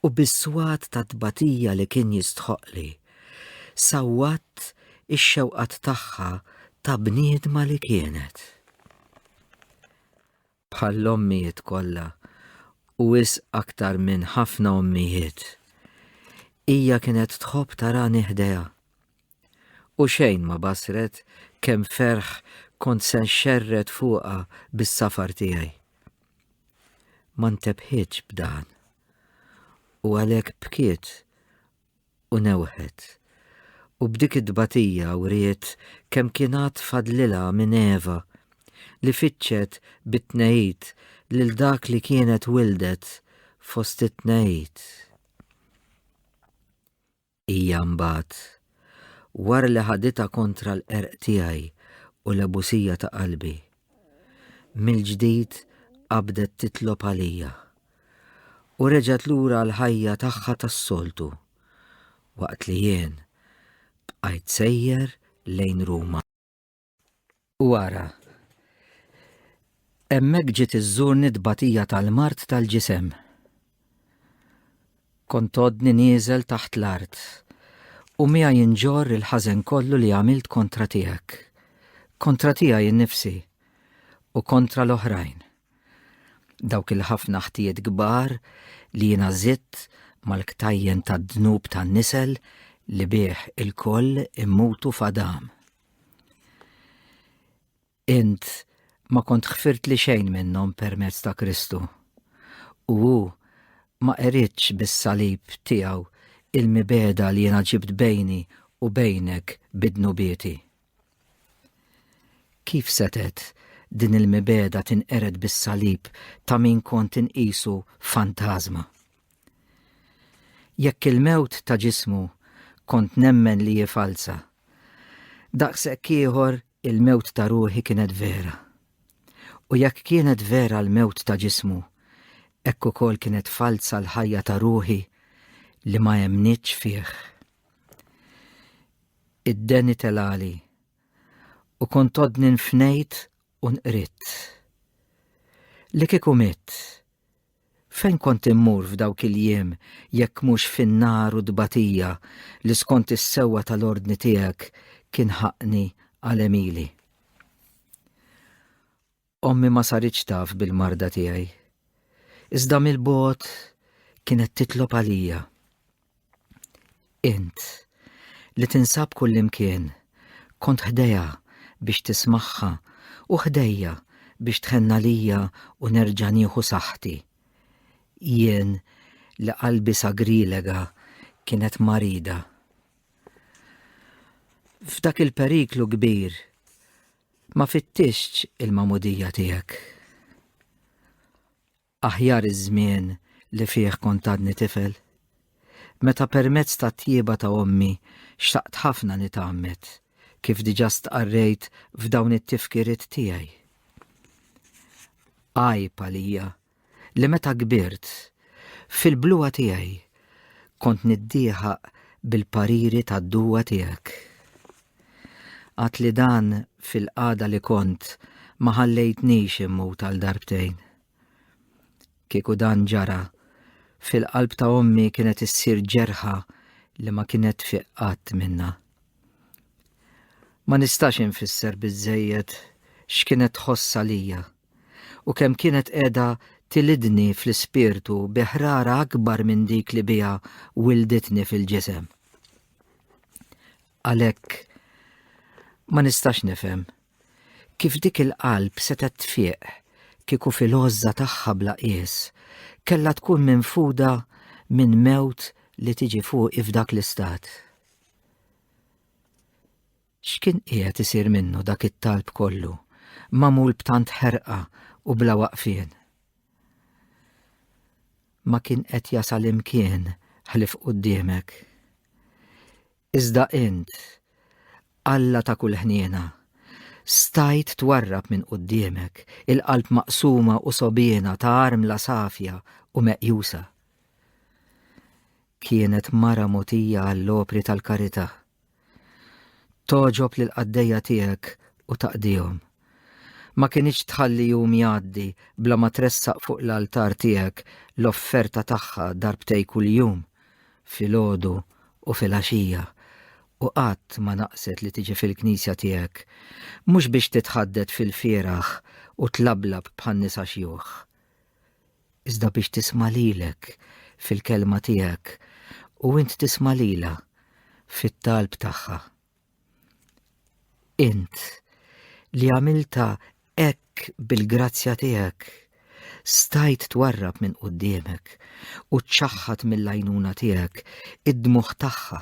U bis-swat ta' tbatija li kien jistħoqqli, sawwatt ix-xewqat tagħha ta' bniedma li kienet. Bħall-ommijiet kollha, u wisq aktar minn ħafna ommijiet, hija kienet tħobb tarani ħdejha. U xejn ma basret kemm ferħ kont se nxerred fuqha bis-safar tiegħi. ma ntebħitx b'dan u għalhekk bkiet u newħet, u b'dik it-tbatija wriet kemm kien għad fadlilha minn Eva, li fittxet bit-tnehid lil dak li kienet wildet fost it-tnehid. Hija mbagħad, wara li ħaditha kontra l-qerq tiegħi u l-ebusija ta' qalbi, mill-ġdid qabdet titlob għalija u reġgħet lura għall-ħajja tagħha tas-soltu, waqt li jien bqajt sejjer lejn Ruma. U ara, hemmhekk ġiet iżżurni t-tbatija tal-mard tal-ġisem. Kont għoddni nieżel taħt l-art, u miegħi nġorr il-ħażen kollu li għamilt kontra tiegħek, kontra tiegħi nnifsi, u kontra l-oħrajn. Dawk il-ħafna ħtijiet kbar li jiena żidt mal-ktajjen tad-dnub tan-nisel li bih ilkoll immutu f'Adam. Int ma kont ħfirtli xejn minnhom permezz ta' Kristu, u hu ma qeridx bis-salib tiegħu il-mibegħda li jiena ġibt bejni u bejnek bi dnubieti. Kif setgħet din il-mibegħda tinqered bis-salib ta' min kont inqisu fantażma? Jekk il-mewt ta' ġismu kont nemmen li hi falza, daqshekk ieħor il-mewt ta' ruħi kienet vera. U jekk kienet vera l-mewt ta' ġismu, hekk ukoll kienet falza l-ħajja ta' ruħi li ma emmnitx fih. Id-deni telgħali u kont għodni nfnejt u nqridt. Li kieku mitt, fejn kont immur f'dawk il-jiem jekk mhux fin-nar u t-tbatija li skont is-sewwa tal-ordni tiegħek kien ħaqqni għal għemili? Ommi ma saritx taf bil-marda tiegħi. Iżda mill-bogħod kienet titlob għalija. Int, li tinsab kullimkien, kont ħdejha biex tismagħha u ħdejja biex tħenn għalija u nerġa' nieħu saħħti. Jien li qalbi sagrilega kienet marida. F'dak il-periklu kbir Ma fittixtx il-magħmudija tiegħek. Aħjar iż-żmien li fih kont għadni tifel, meta permezz tat-tjieba ta' ommi xtaqt ħafna nitgħammed, kif diġà stqarrejt f'dawn it-tifkiriet tiegħi. Għajb għalija li meta kbirt, fil-bluha tiegħi, kont niddieħaq bil-pariri tad-duwa tiegħek. Għad li dan fil-qagħda li kont ma ħallejtnix immut għal darbtejn. Kieku dan ġara, fil-qalb ta' ommi kienet issir ġerħa li ma kienet tfiq qatt minnha. Ma nistax infisser biżżejjed x'kienet tħoss għalija u kemm kienet qiegħda tilidni fl-ispirtu bi ħrara akbar minn dik li biha wilditni fil-ġisem. Għalhekk ma nistax nifhem kif dik il-qalb setgħet tfiq kieku fil-għożża tagħha bla qies kellha tkun minfuda minn mewt li tiġi fuqi f'dak l-istat. X'kien qiegħed isir minnu dak it-talb kollu, magħmul b'tant ħerqa u bla waqfien? Ma kien qed jasal imkien ħlief quddiemek. Iżda int, Alla ta' kull ħniena, stajt twarrab minn quddiemek il-qalb maqsuma u sogħbiena ta' armla safja u meqjusa. Kienet mara mogħtija għall-opri tal-karità. Togħġob lill-qaddejja tiegħek u taqdihom. Ma kinitx tħalli jum jgħaddi bla ma tressaq fuq l-altar tiegħek l-offerta tagħha darbtej kuljum, filgħodu u filgħaxija, u qatt ma naqset li tiġi fil-knisja tiegħek, mhux biex titħaddet fil-fieragħ u tlablab bħan-nisa xjuħ, iżda biex tisma' lilek fil-kelma tiegħek u int tisma' lilha fit-talb tagħha. Int li għamiltha hekk bil-grazzja tiegħek, Stajt twarrab minn quddiemek u ċċaħħad mill-għajnuna tiegħek id-dmugħ tagħha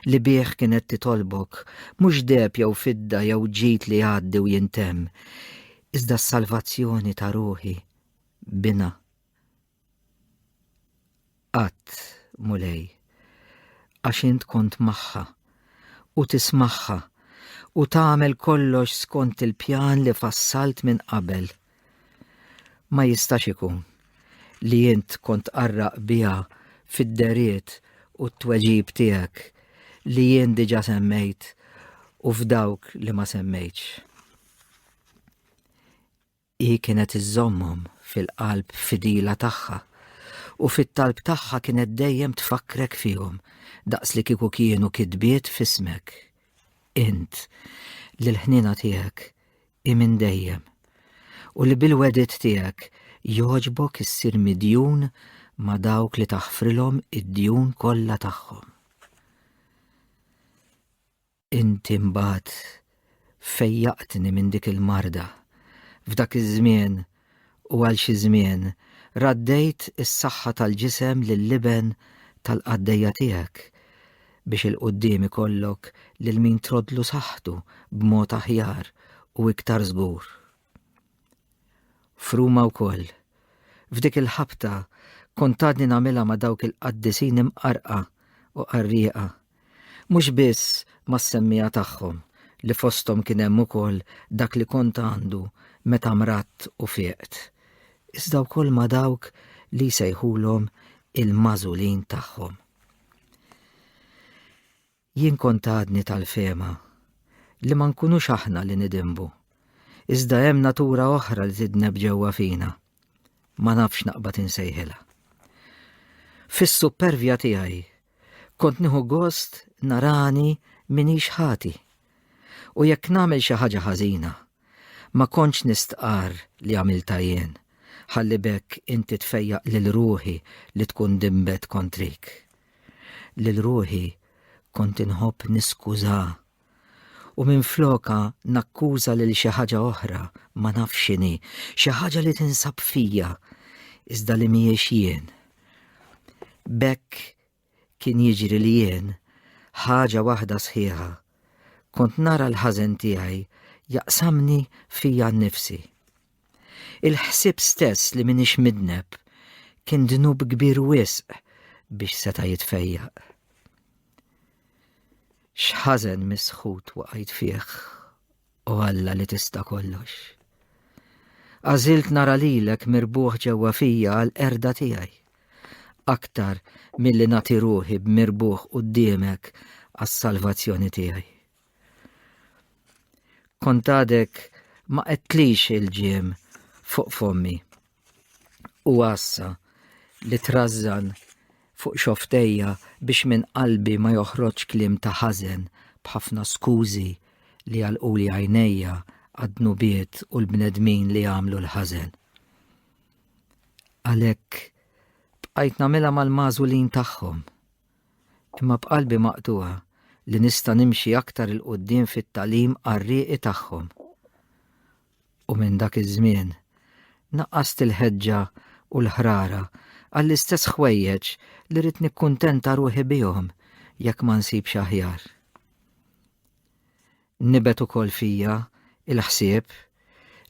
li bih kienet titolbok mhux deheb jew fidda jew ġid li jgħaddi u jintemm, iżda s-salvazzjoni ta' ruħi binha. Qatt, Mulej, għax int kont magħha u tismagħha u tagħmel kollox skont il-pjan li fassalt minn qabel. Ma jistax ikun li int kont qarraq biha fid-deriet u t-tweġib tiegħek li jien diġa semmejt u f'dawk li ma semmejtx. Hi kienet iżżommhom fil-qalb fidila tagħha, u fit-talb tagħha kienet dejjem tfakkrek fihom, daqs li kieku kienu kitbiet f'ismek. Int, li l-ħniena tiegħek hi minn dejjem, u li bil-wegħdiet tiegħek jogħġbok issir midjun ma' dawk li taħfrilhom id-djun kollha tagħhom. Inti mbagħad fejjaqtni minn dik il-marda. F'dak iż-żmien u għal xi żmien raddejt is-saħħa tal-ġisem lill-iben tal-qaddejja tiegħek biex 'il quddiem ikollok lil min troddlu saħħtu b'mod aħjar u iktar żgur. F'Ruma wkoll, f'dik il-ħabta kont għadni nagħmilha ma' dawk il-qaddisin imqarrqa u qarrieqa Mhux biss mas-semmiegħa tagħhom, li fosthom kien hemm ukoll dak li kont għandu meta mradt u fiqt, iżda wkoll ma' dawk li jsejħulhom il-magħżulin tagħhom. Jien kont għadni tal-fehma li ma nkunux aħna li nidinbu, iżda hemm natura oħra li tidneb ġewwa fina. Ma nafx naqbad insejħilha. Fis-suppervja tiegħi Kont nieħu gost narani minix ħati. U jekk nagħmel xi ħaġa ħażina, ma kontx nistqarr li għamiltha jien, ħalli b'hekk inti tfejjaq lil ruħi li tkun dinbet kontrik. Lil ruħi kont inħobb niskużha u minflokha nakkuża lil xi ħaġa oħra ma nafx x'inhi, xi ħaġa li tinsab fija iżda li mhijiex jien. B'hekk kien jiġri li jien, ħaġa waħda sħiħa, kont nara l-ħażen tiegħi jaqsamni fija nnifsi. Il-ħsieb stess li m'iniex midneb kien dnub kbir wisq biex seta' jitfejjaq. X'ħażen misħut waqajt fih, o Alla li tista' kollox. Għażilt nara lilek mirbuħ ġewwa fija għall-qerda tiegħi, aktar milli nagħti ruħi b'mirbuħ quddiemek għas-salvazzjoni tiegħi. Kont għadek ma qedtlix il-ġiem fuq fommi u għassa li trażżan fuq xofftejja biex minn qalbi ma joħroġx kliem ta' ħażen b'ħafna skużi li għalquli għajnejja għad-dnubiet u l-bnedmin li għamlu l-ħażen. Għalhekk bqajt nagħmilha mal-magħżulin tagħhom, imma b'qalbi maqtugħa li nista' nimxi aktar 'il quddiem fit-tagħlim qarrieqi tagħhom. U minn dak iż-żmien naqqast il-ħeġġa u l-ħrara għall-istess ħwejjeġ li rrid nikkuntenta ruħi bihom jekk ma nsibx aħjar. Nibet ukoll fija il-ħsieb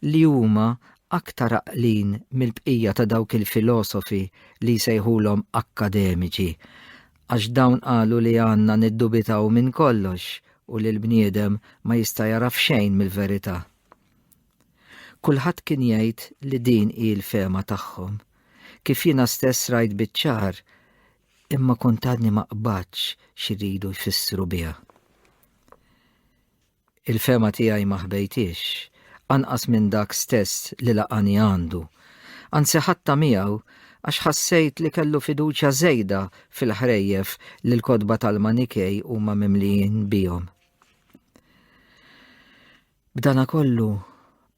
li huma aktar għaqlin mill-bqija ta' dawk il-filosofi li jsejħulhom akkademiċi, għax dawn qalu li għandna niddubitaw minn kollox u li l-bniedem ma jista' jagħraf xejn mill-verità. Kulħadd kien jgħid li din hi l-fehma tagħhom, kif jiena stess rajt biċ-ċar, imma kont għadni ma qbadtx x'iridu jfissru biha. Il-fehma tiegħi ma ħbejthiex, anqas minn dak stess li laqani għandu. Anzi ħadtha miegħu għax ħassejt li kellu fiduċja żejda fil-ħrejjef li l-kotba tal-Manikej huma mimlijin bihom. B'danakollu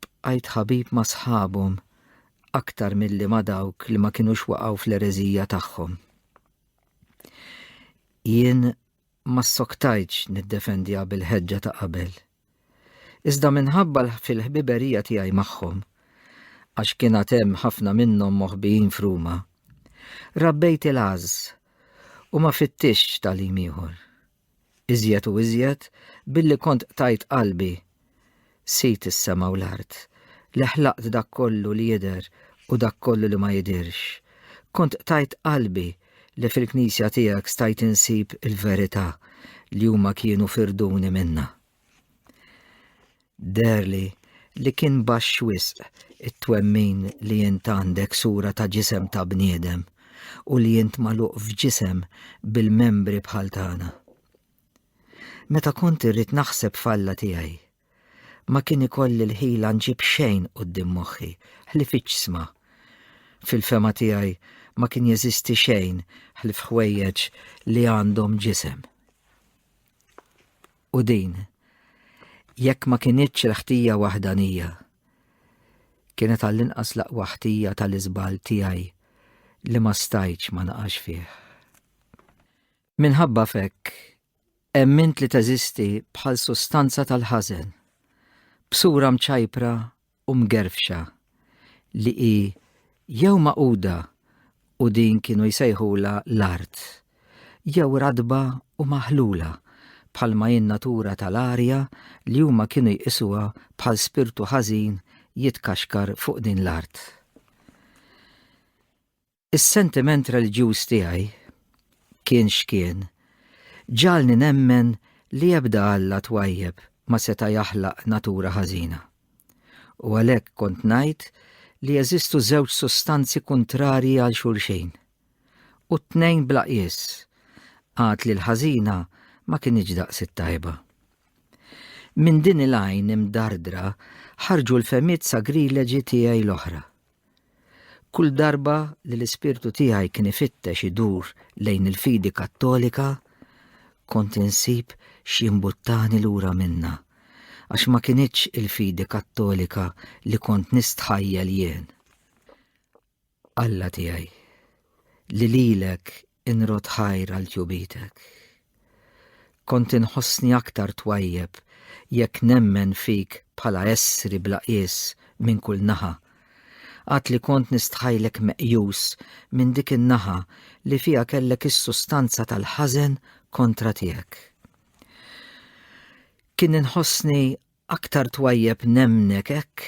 bqajt ħabib ma' sħabhom aktar milli ma' dawk li ma kinux waqgħu fl-ereżija tagħhom. Jien ma ssoktajtx niddefendiha bil-ħeġġa ta' qabel. Iżda minħabba fil-ħbiberija tiegħi magħhom, għax kien għad hemm ħafna minnhom moħbijin f'Ruma, rabbejt il-għażż u ma fittixtx tagħlim ieħor. Iżjed u iżjed billi kont qtajt qalbi, Sid is-sema u l-art, li ħlaqt dak kollu li jidher u dak kollu li ma jidhirx, kont qtajt qalbi li fil-Knisja tiegħek stajt insib il-verità li huma kienu firduni minnha. Deherli li kien baxx wisq it-twemmin li int għandek sura ta' ġisem ta' bniedem u li int magħluq f'ġisem bil-membri bħal tagħna. Meta kont irrid naħseb f'Alla tiegħi, ma kien ikolli l-ħila nġib xejn quddiem moħħi ħlief iġsma. Fil-fehma tiegħi ma kien jeżisti xejn ħlief ħwejjeġ li għandhom ġisem. U din, jekk ma kinitx il-ħtija waħdanija, kienet għall-inqas l-aqwa ħtija tal-iżball tiegħi li ma stajtx ma naqax fih. Minħabba f'hekk, emmint li teżisti bħal sustanza tal-ħażen, b'sura mċajpra u mgerfxa, li hi jew magħquda u din kienu jsejħulha l-art, jew ratba u maħlula bħalma hi n-natura tal-arja li huma kienu jqisuha bħal spirtu ħażin jitkaxkar fuq din l-art. Is-sentiment reliġjuż tiegħi, kien x'kien, ġagħalni nemmen li ebda Alla twajjeb ma seta' jaħlaq natura ħażina. U għalhekk kont ngħid li jeżistu żewġ sustanzi kuntrarji għal xulxin, u t-tnejn bla qies, għad li l-ħażina ma kinitx daqs it-tajba. Minn din il-għajn imdardra ħarġu l-fehmiet sagrileġi tiegħi l-oħra. Kull darba li l-ispirtu tiegħi kien ifittex idur lejn il-fidi Kattolika, kont insib x'jimbuttani lura minnha, għax ma kinitx il-fidi Kattolika li kont nistħajjel jien. Alla tiegħi, li lilek inrodd ħajr għal tjubitek. Kont inħossni aktar twajjeb jekk nemmen fik bħala essri bla qies minn kull naħa, għad li kont nistħajlek meqjus minn dik in-naħa li fiha kellek is-sustanza tal-ħażen kontra tiegħek. Kien inħossni Aktar twajjeb nemmnek hekk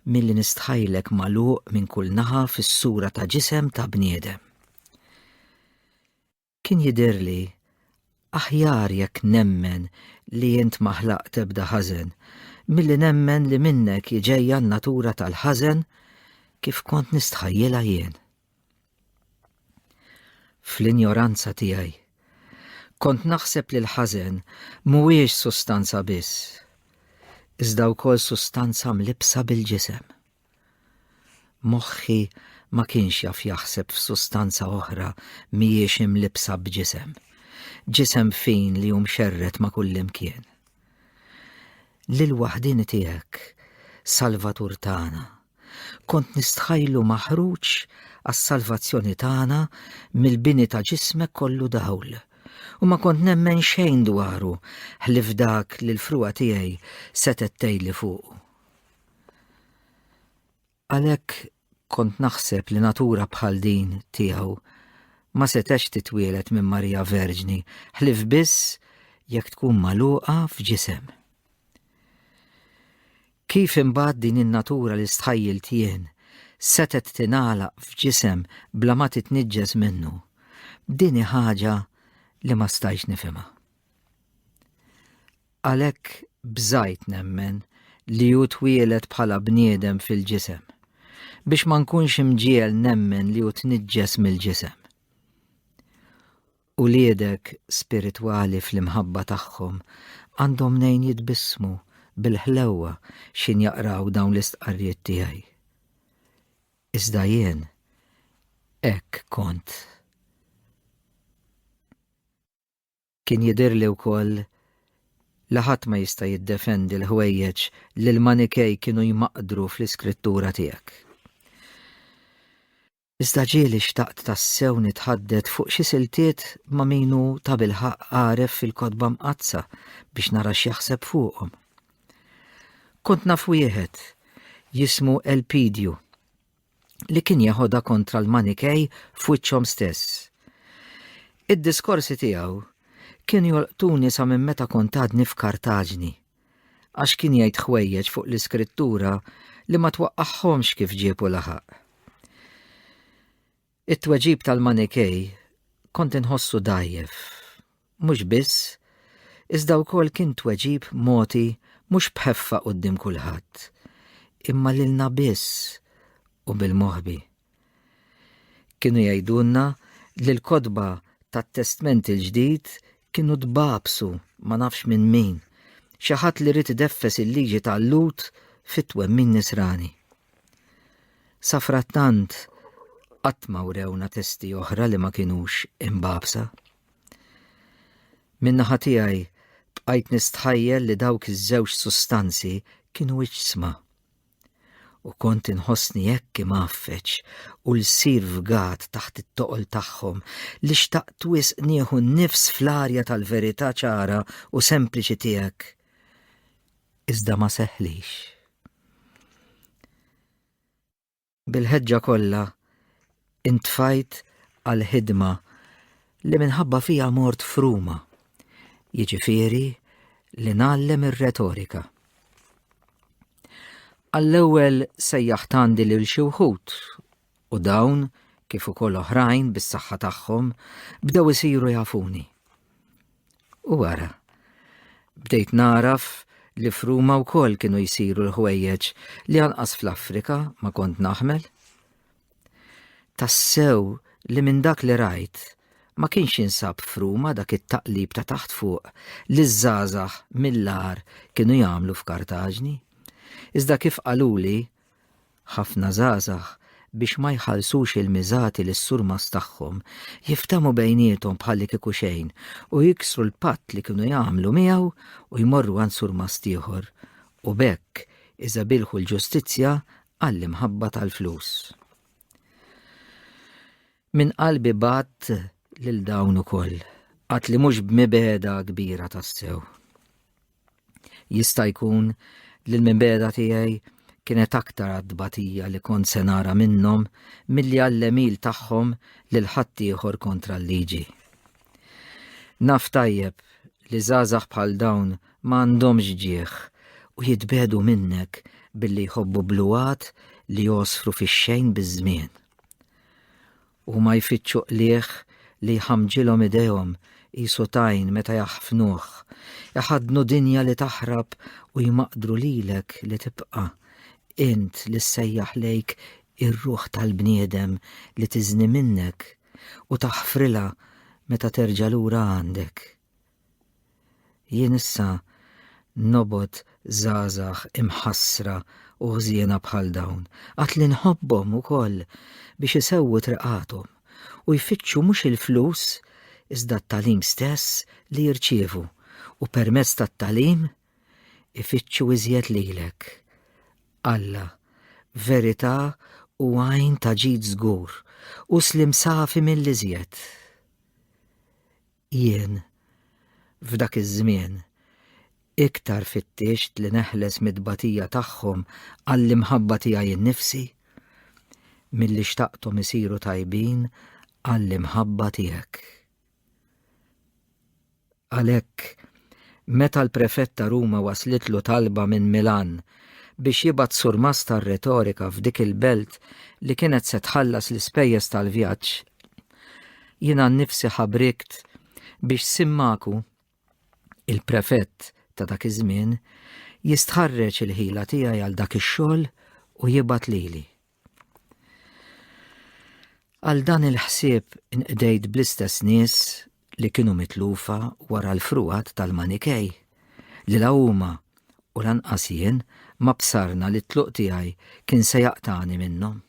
milli nistħajlek magħluq minn kull naħa fis-sura ta' ġisem ta' bniedem. Kien jidhirli aħjar jekk nemmen li int ma ħlaqt ebda ħażen milli nemmen li minnek hi ġejja n-natura tal-ħażen kif kont nistħajjilha jien. Fl-injoranza tiegħi, kont naħseb li l-ħażen mhuwiex sustanza biss, iżda wkoll sustanza mlibbsa bil-ġisem. Moħħi ma kienx jaf jaħseb f'sustanza oħra mhijiex imlibbsa b'ġisem, ġisem fin li hu mxerred ma' kullimkien. Lill-waħdieni tiegħek, Salvatur tagħna, Kont nistħajlu maħruġ għas-salvazzjoni tagħna mill-bini ta' ġismek kollu dawl, u ma kont nemmen xejn dwaru ħlief dak li l-frugħa tiegħi setgħet tgħidli fuqu. Għalhekk kont naħseb li natura bħal din tiegħu ma setgħetx titwieled minn Marija Verġni ħlief biss jekk tkun magħluqa f'ġisem. Kif imbagħad din in-natura li stħajjilt jien setgħet tingħalaq f'ġisem bla ma titniġġes minnu, din hi ħaġa li ma stajtx nifhimha. Għalhekk bżajt nemmen li hu twieled bħala bniedem fil-ġisem, biex ma nkunx imġiegħel nemmen li hu tniġġes mill-ġisem. Uliedek spiritwali fl-imħabba tagħhom għandhom mnejn jitbissmu bil-ħlewwa x'ħin jaqraw dawn l-istqarrijiet tiegħi. Iżda jien hekk kont. Kien jidhirli wkoll li ħadd ma jista' jiddefendi l-ħwejjeġ li l-Manikej kienu jmaqdru fl-iskrittura tiegħek. Iżda ġieli xtaqt tassew nitħaddet fuq xi siltiet ma' min hu tabilħaqq għaref fil-Kotba Mqaddsa biex nara x'jaħseb fuqhom. Kont naf wieħed, jismu Elpidju, li kien jeħodha kontra l-Manikej f'wiċċhom stess. Id-diskorsi tiegħu kienu jolqtuni sa minn meta kont għadni f'Kartaġni, għax kien jgħid ħwejjeġ fuq l-Iskrittura li ma twaqqagħhomx kif ġieb u laħaq. It-tweġib tal-Manikej kont inħossu dgħajjef. Mhux biss, iżda wkoll kien tweġib mogħti mhux b'ħeffa quddiem kulħadd, imma lilna biss u bil-moħbi. Kienu jgħidulna li l-kotba tat-Testment il-Ġdid kienu tbagħbsu ma nafx minn min, xi ħadd li ried ideffes il-liġi tal-Lhud fit-twemmin Nisrani. Safrattant qatt ma wrewna testi oħra li ma kinux imbagħbsa. Min-naħa tiegħi bqajt nistħajjel li dawk iż-żewġ sustanzi kienu iġsma. U kont inħossni hekk imgħaffeġ u lsir fgat taħt it-toqol tagħhom li xtaqt wisq nieħu n-nifs fl-arja tal-verità ċara u sempliċi tiegħek. Iżda ma seħħlix. Bil-ħeġġa kollha intfajt għal ħidma li minħabba fija mort f'Ruma, jiġifieri li ngħallem ir-retorika. Għall-ewwel sejjaħt għandi lil xi wħud u dawn kif ukoll oħrajn bis-saħħa tagħhom bdew isiru jafuni. U wara, bdejt nagħraf li f'Ruma wkoll kienu jsiru l-ħwejjeġ li anqas fl-Afrika ma kont naħmel. Tassew li minn dak li rajt ma kienx jinsab f'Ruma dak it-taqlib ta' taħt fuq li ż-żgħażagħ mill-agħar kienu jagħmlu f'Kartaġni. Iżda kif qaluli, Ħafna żgħażagħ biex ma jħallsux il-miżati lis-surmast tagħhom, jiftehmu bejniethom bħallikieku xejn u jiksru l-patt li kienu jagħmlu miegħu u jmorru għand surmast ieħor u b'hekk iżebilħu l-ġustizzja għall-imħabba tal-flus. Minn qalbi bgħadt lil dawn ukoll, għad li mhux b'mibegħda kbira tassew. Jista' jkun li l-mibegħda tiegħi kienet aktar għat-tbatija li kont se nara minnhom milli għall-għemil tagħhom lil ħaddieħor kontra l-liġi. Naf tajjeb li żgħażagħ bħal dawn ma għandhomx ġieħ u jitbiegħdu minnek billi jħobbu bluwat li jogħsfru fix-xejn biż-żmien. Huma jfittxu qligħ li jħammġilhom idejhom qisu tajn meta jaħfnuh, iħaddnu dinja li taħrab u jmaqdru lilek li tibqa', int li ssejjaħ lejk ir-ruħ tal-bniedem li tiżni minnek u taħfrilha meta terġa' lura għandek. Jien issa nobgħod żgħażagħ imħassra u ħżiena bħal dawn, għad li nħobbhom ukoll biex isewwu triqathom u jfittxu mhux il-flus iżda t-tagħlim stess li jirċievu u permezz tat-tagħlim ifittxu iżjed lilek. Alla, verità u għajn ta' ġid żgur u slim safi mill-iżjed. Jien, f'dak iż-żmien, iktar fittixt li neħles mit-tbatija tagħhom għall-imħabba tiegħi nnifsi, milli xtaqthom isiru tajbin għall-imħabba tiegħek. Għalhekk, meta l-prefett ta' Ruma waslitlu talba minn Milan biex jibgħat surmast tar-retorika f'dik il-belt li kienet se tħallas l-ispejjeż tal-vjaġġ, jiena nnifsi ħabrikt biex Simmaku, il-prefett ta' dak iż-żmien, jistħarreġ il-ħila tiegħi għal dak ix-xogħol u jibgħat lili. Għal dan il-ħsieb inqdejt bl-istess nies li kienu mitlufa wara l-frugħat tal-Manikej, li la huma u lanqas jien ma bsarna li t-tluq tiegħi kien se jaqtagħni minnhom.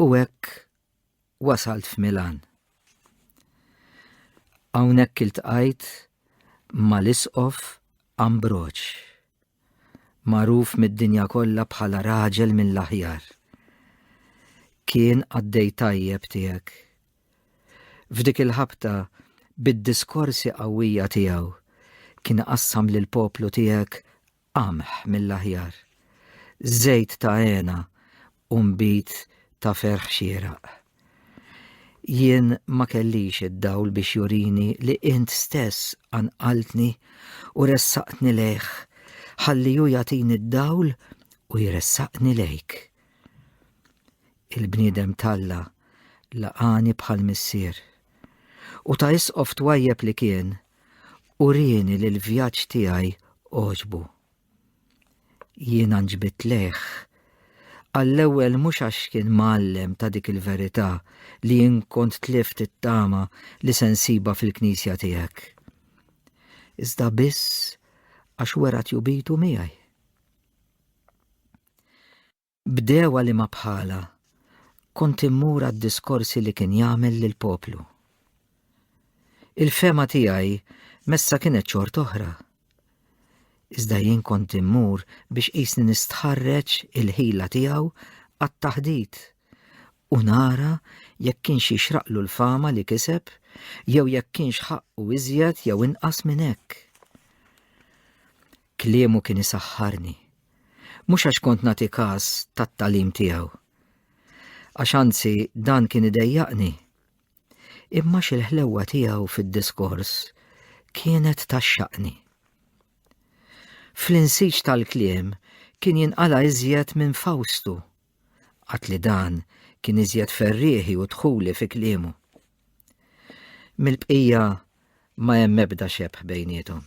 U hekk wasalt f'Milan. Hawnhekk iltqajt mal-Isqof Ambroġ, magħruf mid-dinja kollha bħala raġel mill-aħjar. Kien qaddej tajjeb tiegħek. F'dik il-ħabta, bid-diskorsi qawwija tiegħu, kien iqassam lill-poplu tiegħek qamħ mill-aħjar. Żejt ta' hena u nbid ta' ferħ xieraq. Jien ma kellix id-dawl biex jurini li int stess qanqaltni u ressaqtni lejh, ħalli hu jagħtini d-dawl u jressaqni lejk. Il-bniedem t'Alla laqani bħal missier. U ta' isqof twajjeb li kien, urieni li l-vjaġġ tiegħi għoġbu. Jiena nġbidt lejh. Għall-ewwel mhux għax kien mgħallem ta' dik il-verità li jien kont tlift it-tama li se nsibha fil-knisja tiegħek. Iżda biss għax wera tjubitu miegħi. B'degħwa li ma bħalha, kont immur għad-diskorsi li kien jagħmel lill-poplu. Il-fehma tiegħi messa kienet xort'oħra. Iżda jien kont immur biex qisni nistħarreġ il-ħila tiegħu għat-taħdit u nara jekk kienx jixraqlu l-fama li kiseb jew jekk kienx ħaqqu iżjed jew inqas minn hekk. Kliemu kien isaħħarni. Mhux għax kont nagħti każ tat-tagħlim tiegħu. Għax anzi dan kien idejjaqni. Imma x'il-ħlewwa tiegħu fid-diskors kienet taxxaqni. Fl-insiġ tal-kliem kien jinqala iżjed minn Fawstu, għad li dan kien iżjed ferrieħi u dħuli fi kliemu. Mill-bqija ma hemm ebda xebh bejniethom.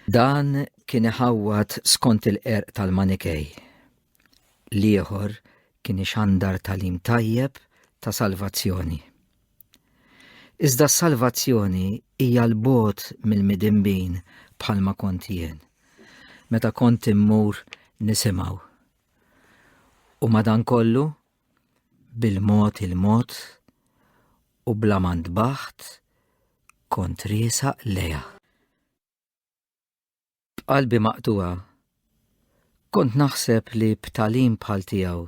Dan kien iħawwad skont il-qerq tal-Manikej. L-ieħor kien ixandar tagħlim tajjeb ta' salvazzjoni. Iżda s-salvazzjoni hija 'l bogħod mill-midinbin bħalma kont jien, meta kont immur nisimgħu. U madankollu, bil-mod il-mod u bla ma ntbaħt kont riesaq lejha. B'qalbi maqtugħa, kont naħseb li b'tagħlim bħal tiegħu,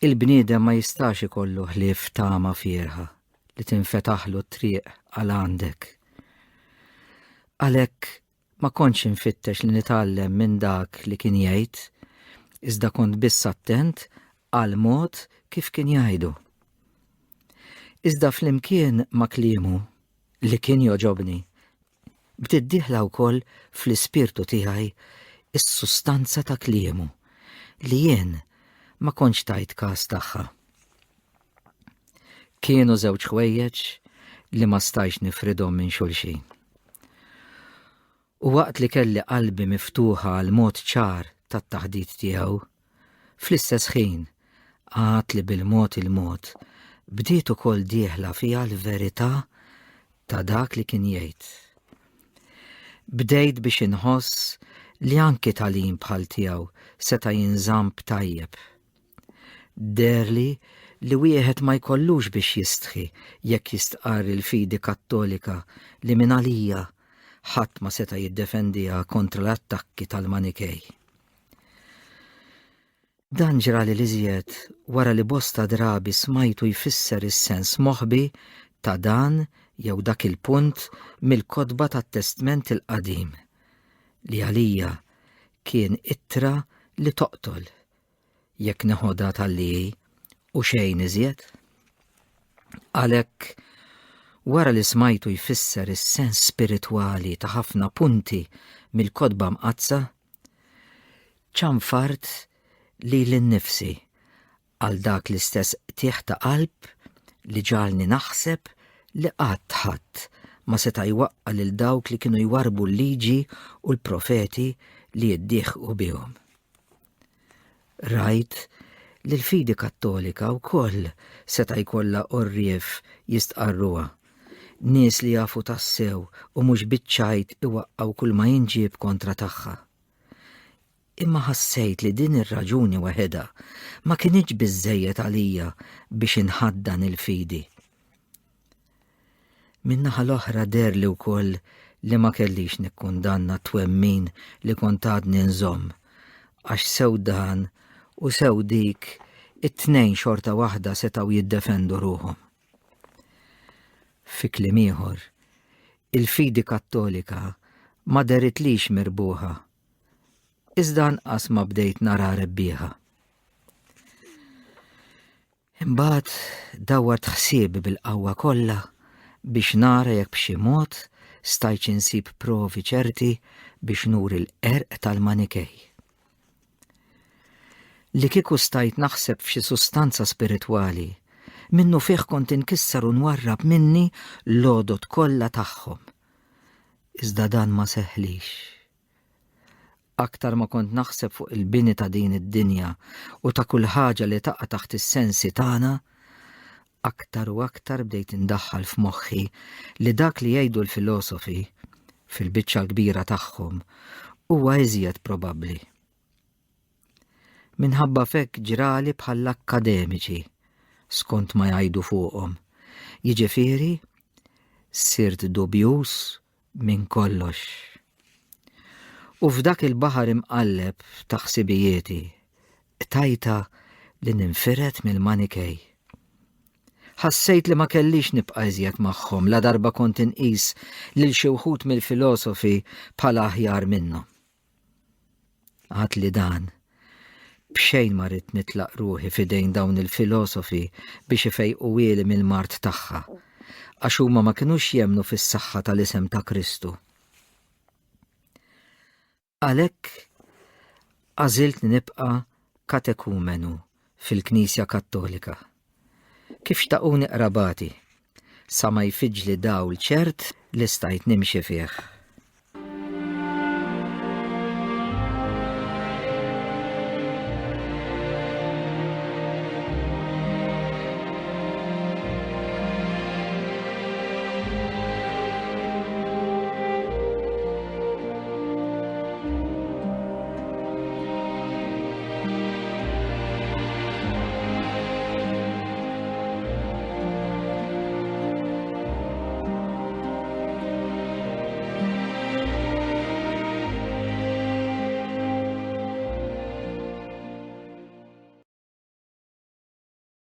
il-bniedem ma jistax ikollu ħlief tama fierħa li tinfetaħlu t-triq għal għandek. Għalhekk Ma kontx infittex li nitgħallem minn dak li kien jgħid, iżda kont biss attent għall-mod kif kien jgħidu. Iżda flimkien ma' kliemu, li kien jogħġobni, bdiet dieħla wkoll fl-ispirtu tiegħi s-sustanza ta' kliemu li jien ma kontx tajt kas tagħha. Kienu żewġ ħwejjeġ li ma stajtx nifridhom minn xulxin. U waqt li kelli qalbi miftuħa għal mod ċar tat-taħdit tiegħu, fl-istess ħin għad li bil-mod il-mod bdiet ukoll dieħla fiha l-verità ta' dak li kien jgħid. Bdejt biex inħoss li anki tagħlim bħal tiegħu seta' jinżamm b'tajjeb. Deherli li wieħed ma jkollux biex jistħi jekk jistqarr il-fidi Kattolika li mingħalija ħadd ma seta' jiddefendiha kontra l-attakki tal-Manikej. Dan ġrali l-iżjed wara li bosta drabi smajtu jfisser is-sens moħbi ta' dan jew dak il-punt mill-kotba tat-Testment il-Qadim, li għalija kien ittra li toqtol jekk neħodha talli hi u xejn iżjed. Għalhekk, wara li smajtu jfisser is-sens spiritwali ta' ħafna punti mill-kotba mqaddsa, ċanfart lili nnifsi għal dak l-istess qtigħ ta' qalb li ġagħalni naħseb li qatt ħadd ma seta' jwaqqa' lil dawk li kienu jwarrbu l-liġi u l-profeti li jiddieħqu bihom. Rajt li l-fidi Kattolika wkoll seta' jkollha għorrief jistqarruha, nies li jafu tassew u mhux biċ-ċajt iwaqqgħu kulma jinġieb kontra tagħha. Imma ħassejt li din ir-raġuni waħedha ma kinitx biżżejjed għalija biex inħaddan il-fidi. Min-naħa l-oħra deherli wkoll li ma kellix nikkundanna t-twemmin li kont għadni nżomm, għax sew dan u sew dik it-tnejn xorta waħda setgħu jiddefendu ruħhom. Fi kliem ieħor, il-fidi Kattolika ma dehritlix mirbuħa. Iżda anqas ma bdejt nara rebbieħa. Imbagħad dawwart ħsiebi bil-qawwa kollha biex nara jekk b'xi mod stajtx insib provi ċerti biex nuri l-qerq tal-Manikej. Li kieku stajt naħseb f'xi sustanza spiritwali, minnufih kont inkisser u nwarrab minni l-għodod kollha tagħhom. Iżda dan ma seħħlix. Aktar ma kont naħseb fuq il-bini ta' din id-dinja u ta' kull ħaġa li taqa' taħt is-sensi tagħna, aktar u aktar bdejt indaħħal f'moħħi li dak li jgħidu l-filosofi, fil-biċċa l-kbira tagħhom, huwa iżjed probabbli. Minħabba f'hekk ġrali bħall-akkademiċi, skont ma jgħidu fuqhom. Jiġifieri, sirt dubjuż minn kollox. U f'dak il-baħar imqalleb ta' ħsibijieti, qtajtha li ninfired mill-Manikej. Ħassejt li ma kellix nibqa' iżjed magħhom ladarba kont inqis lil xi wħud mill-filosofi bħala aħjar minnhom. Għad li dan, b'xejn ma ridt nitlaq ruħi f'idejn dawn il-filosofi biex ifejquhieli mill-mard tagħha, għax huma ma kinux jemmnu fis-saħħa tal-isem ta' Kristu. Għalhekk għażilt li nibqa' katekumenu fil-Knisja Kattolika. Kif xtaquni qrabati, sa ma jfiġġli dawl ċert li stajt nimxi fih.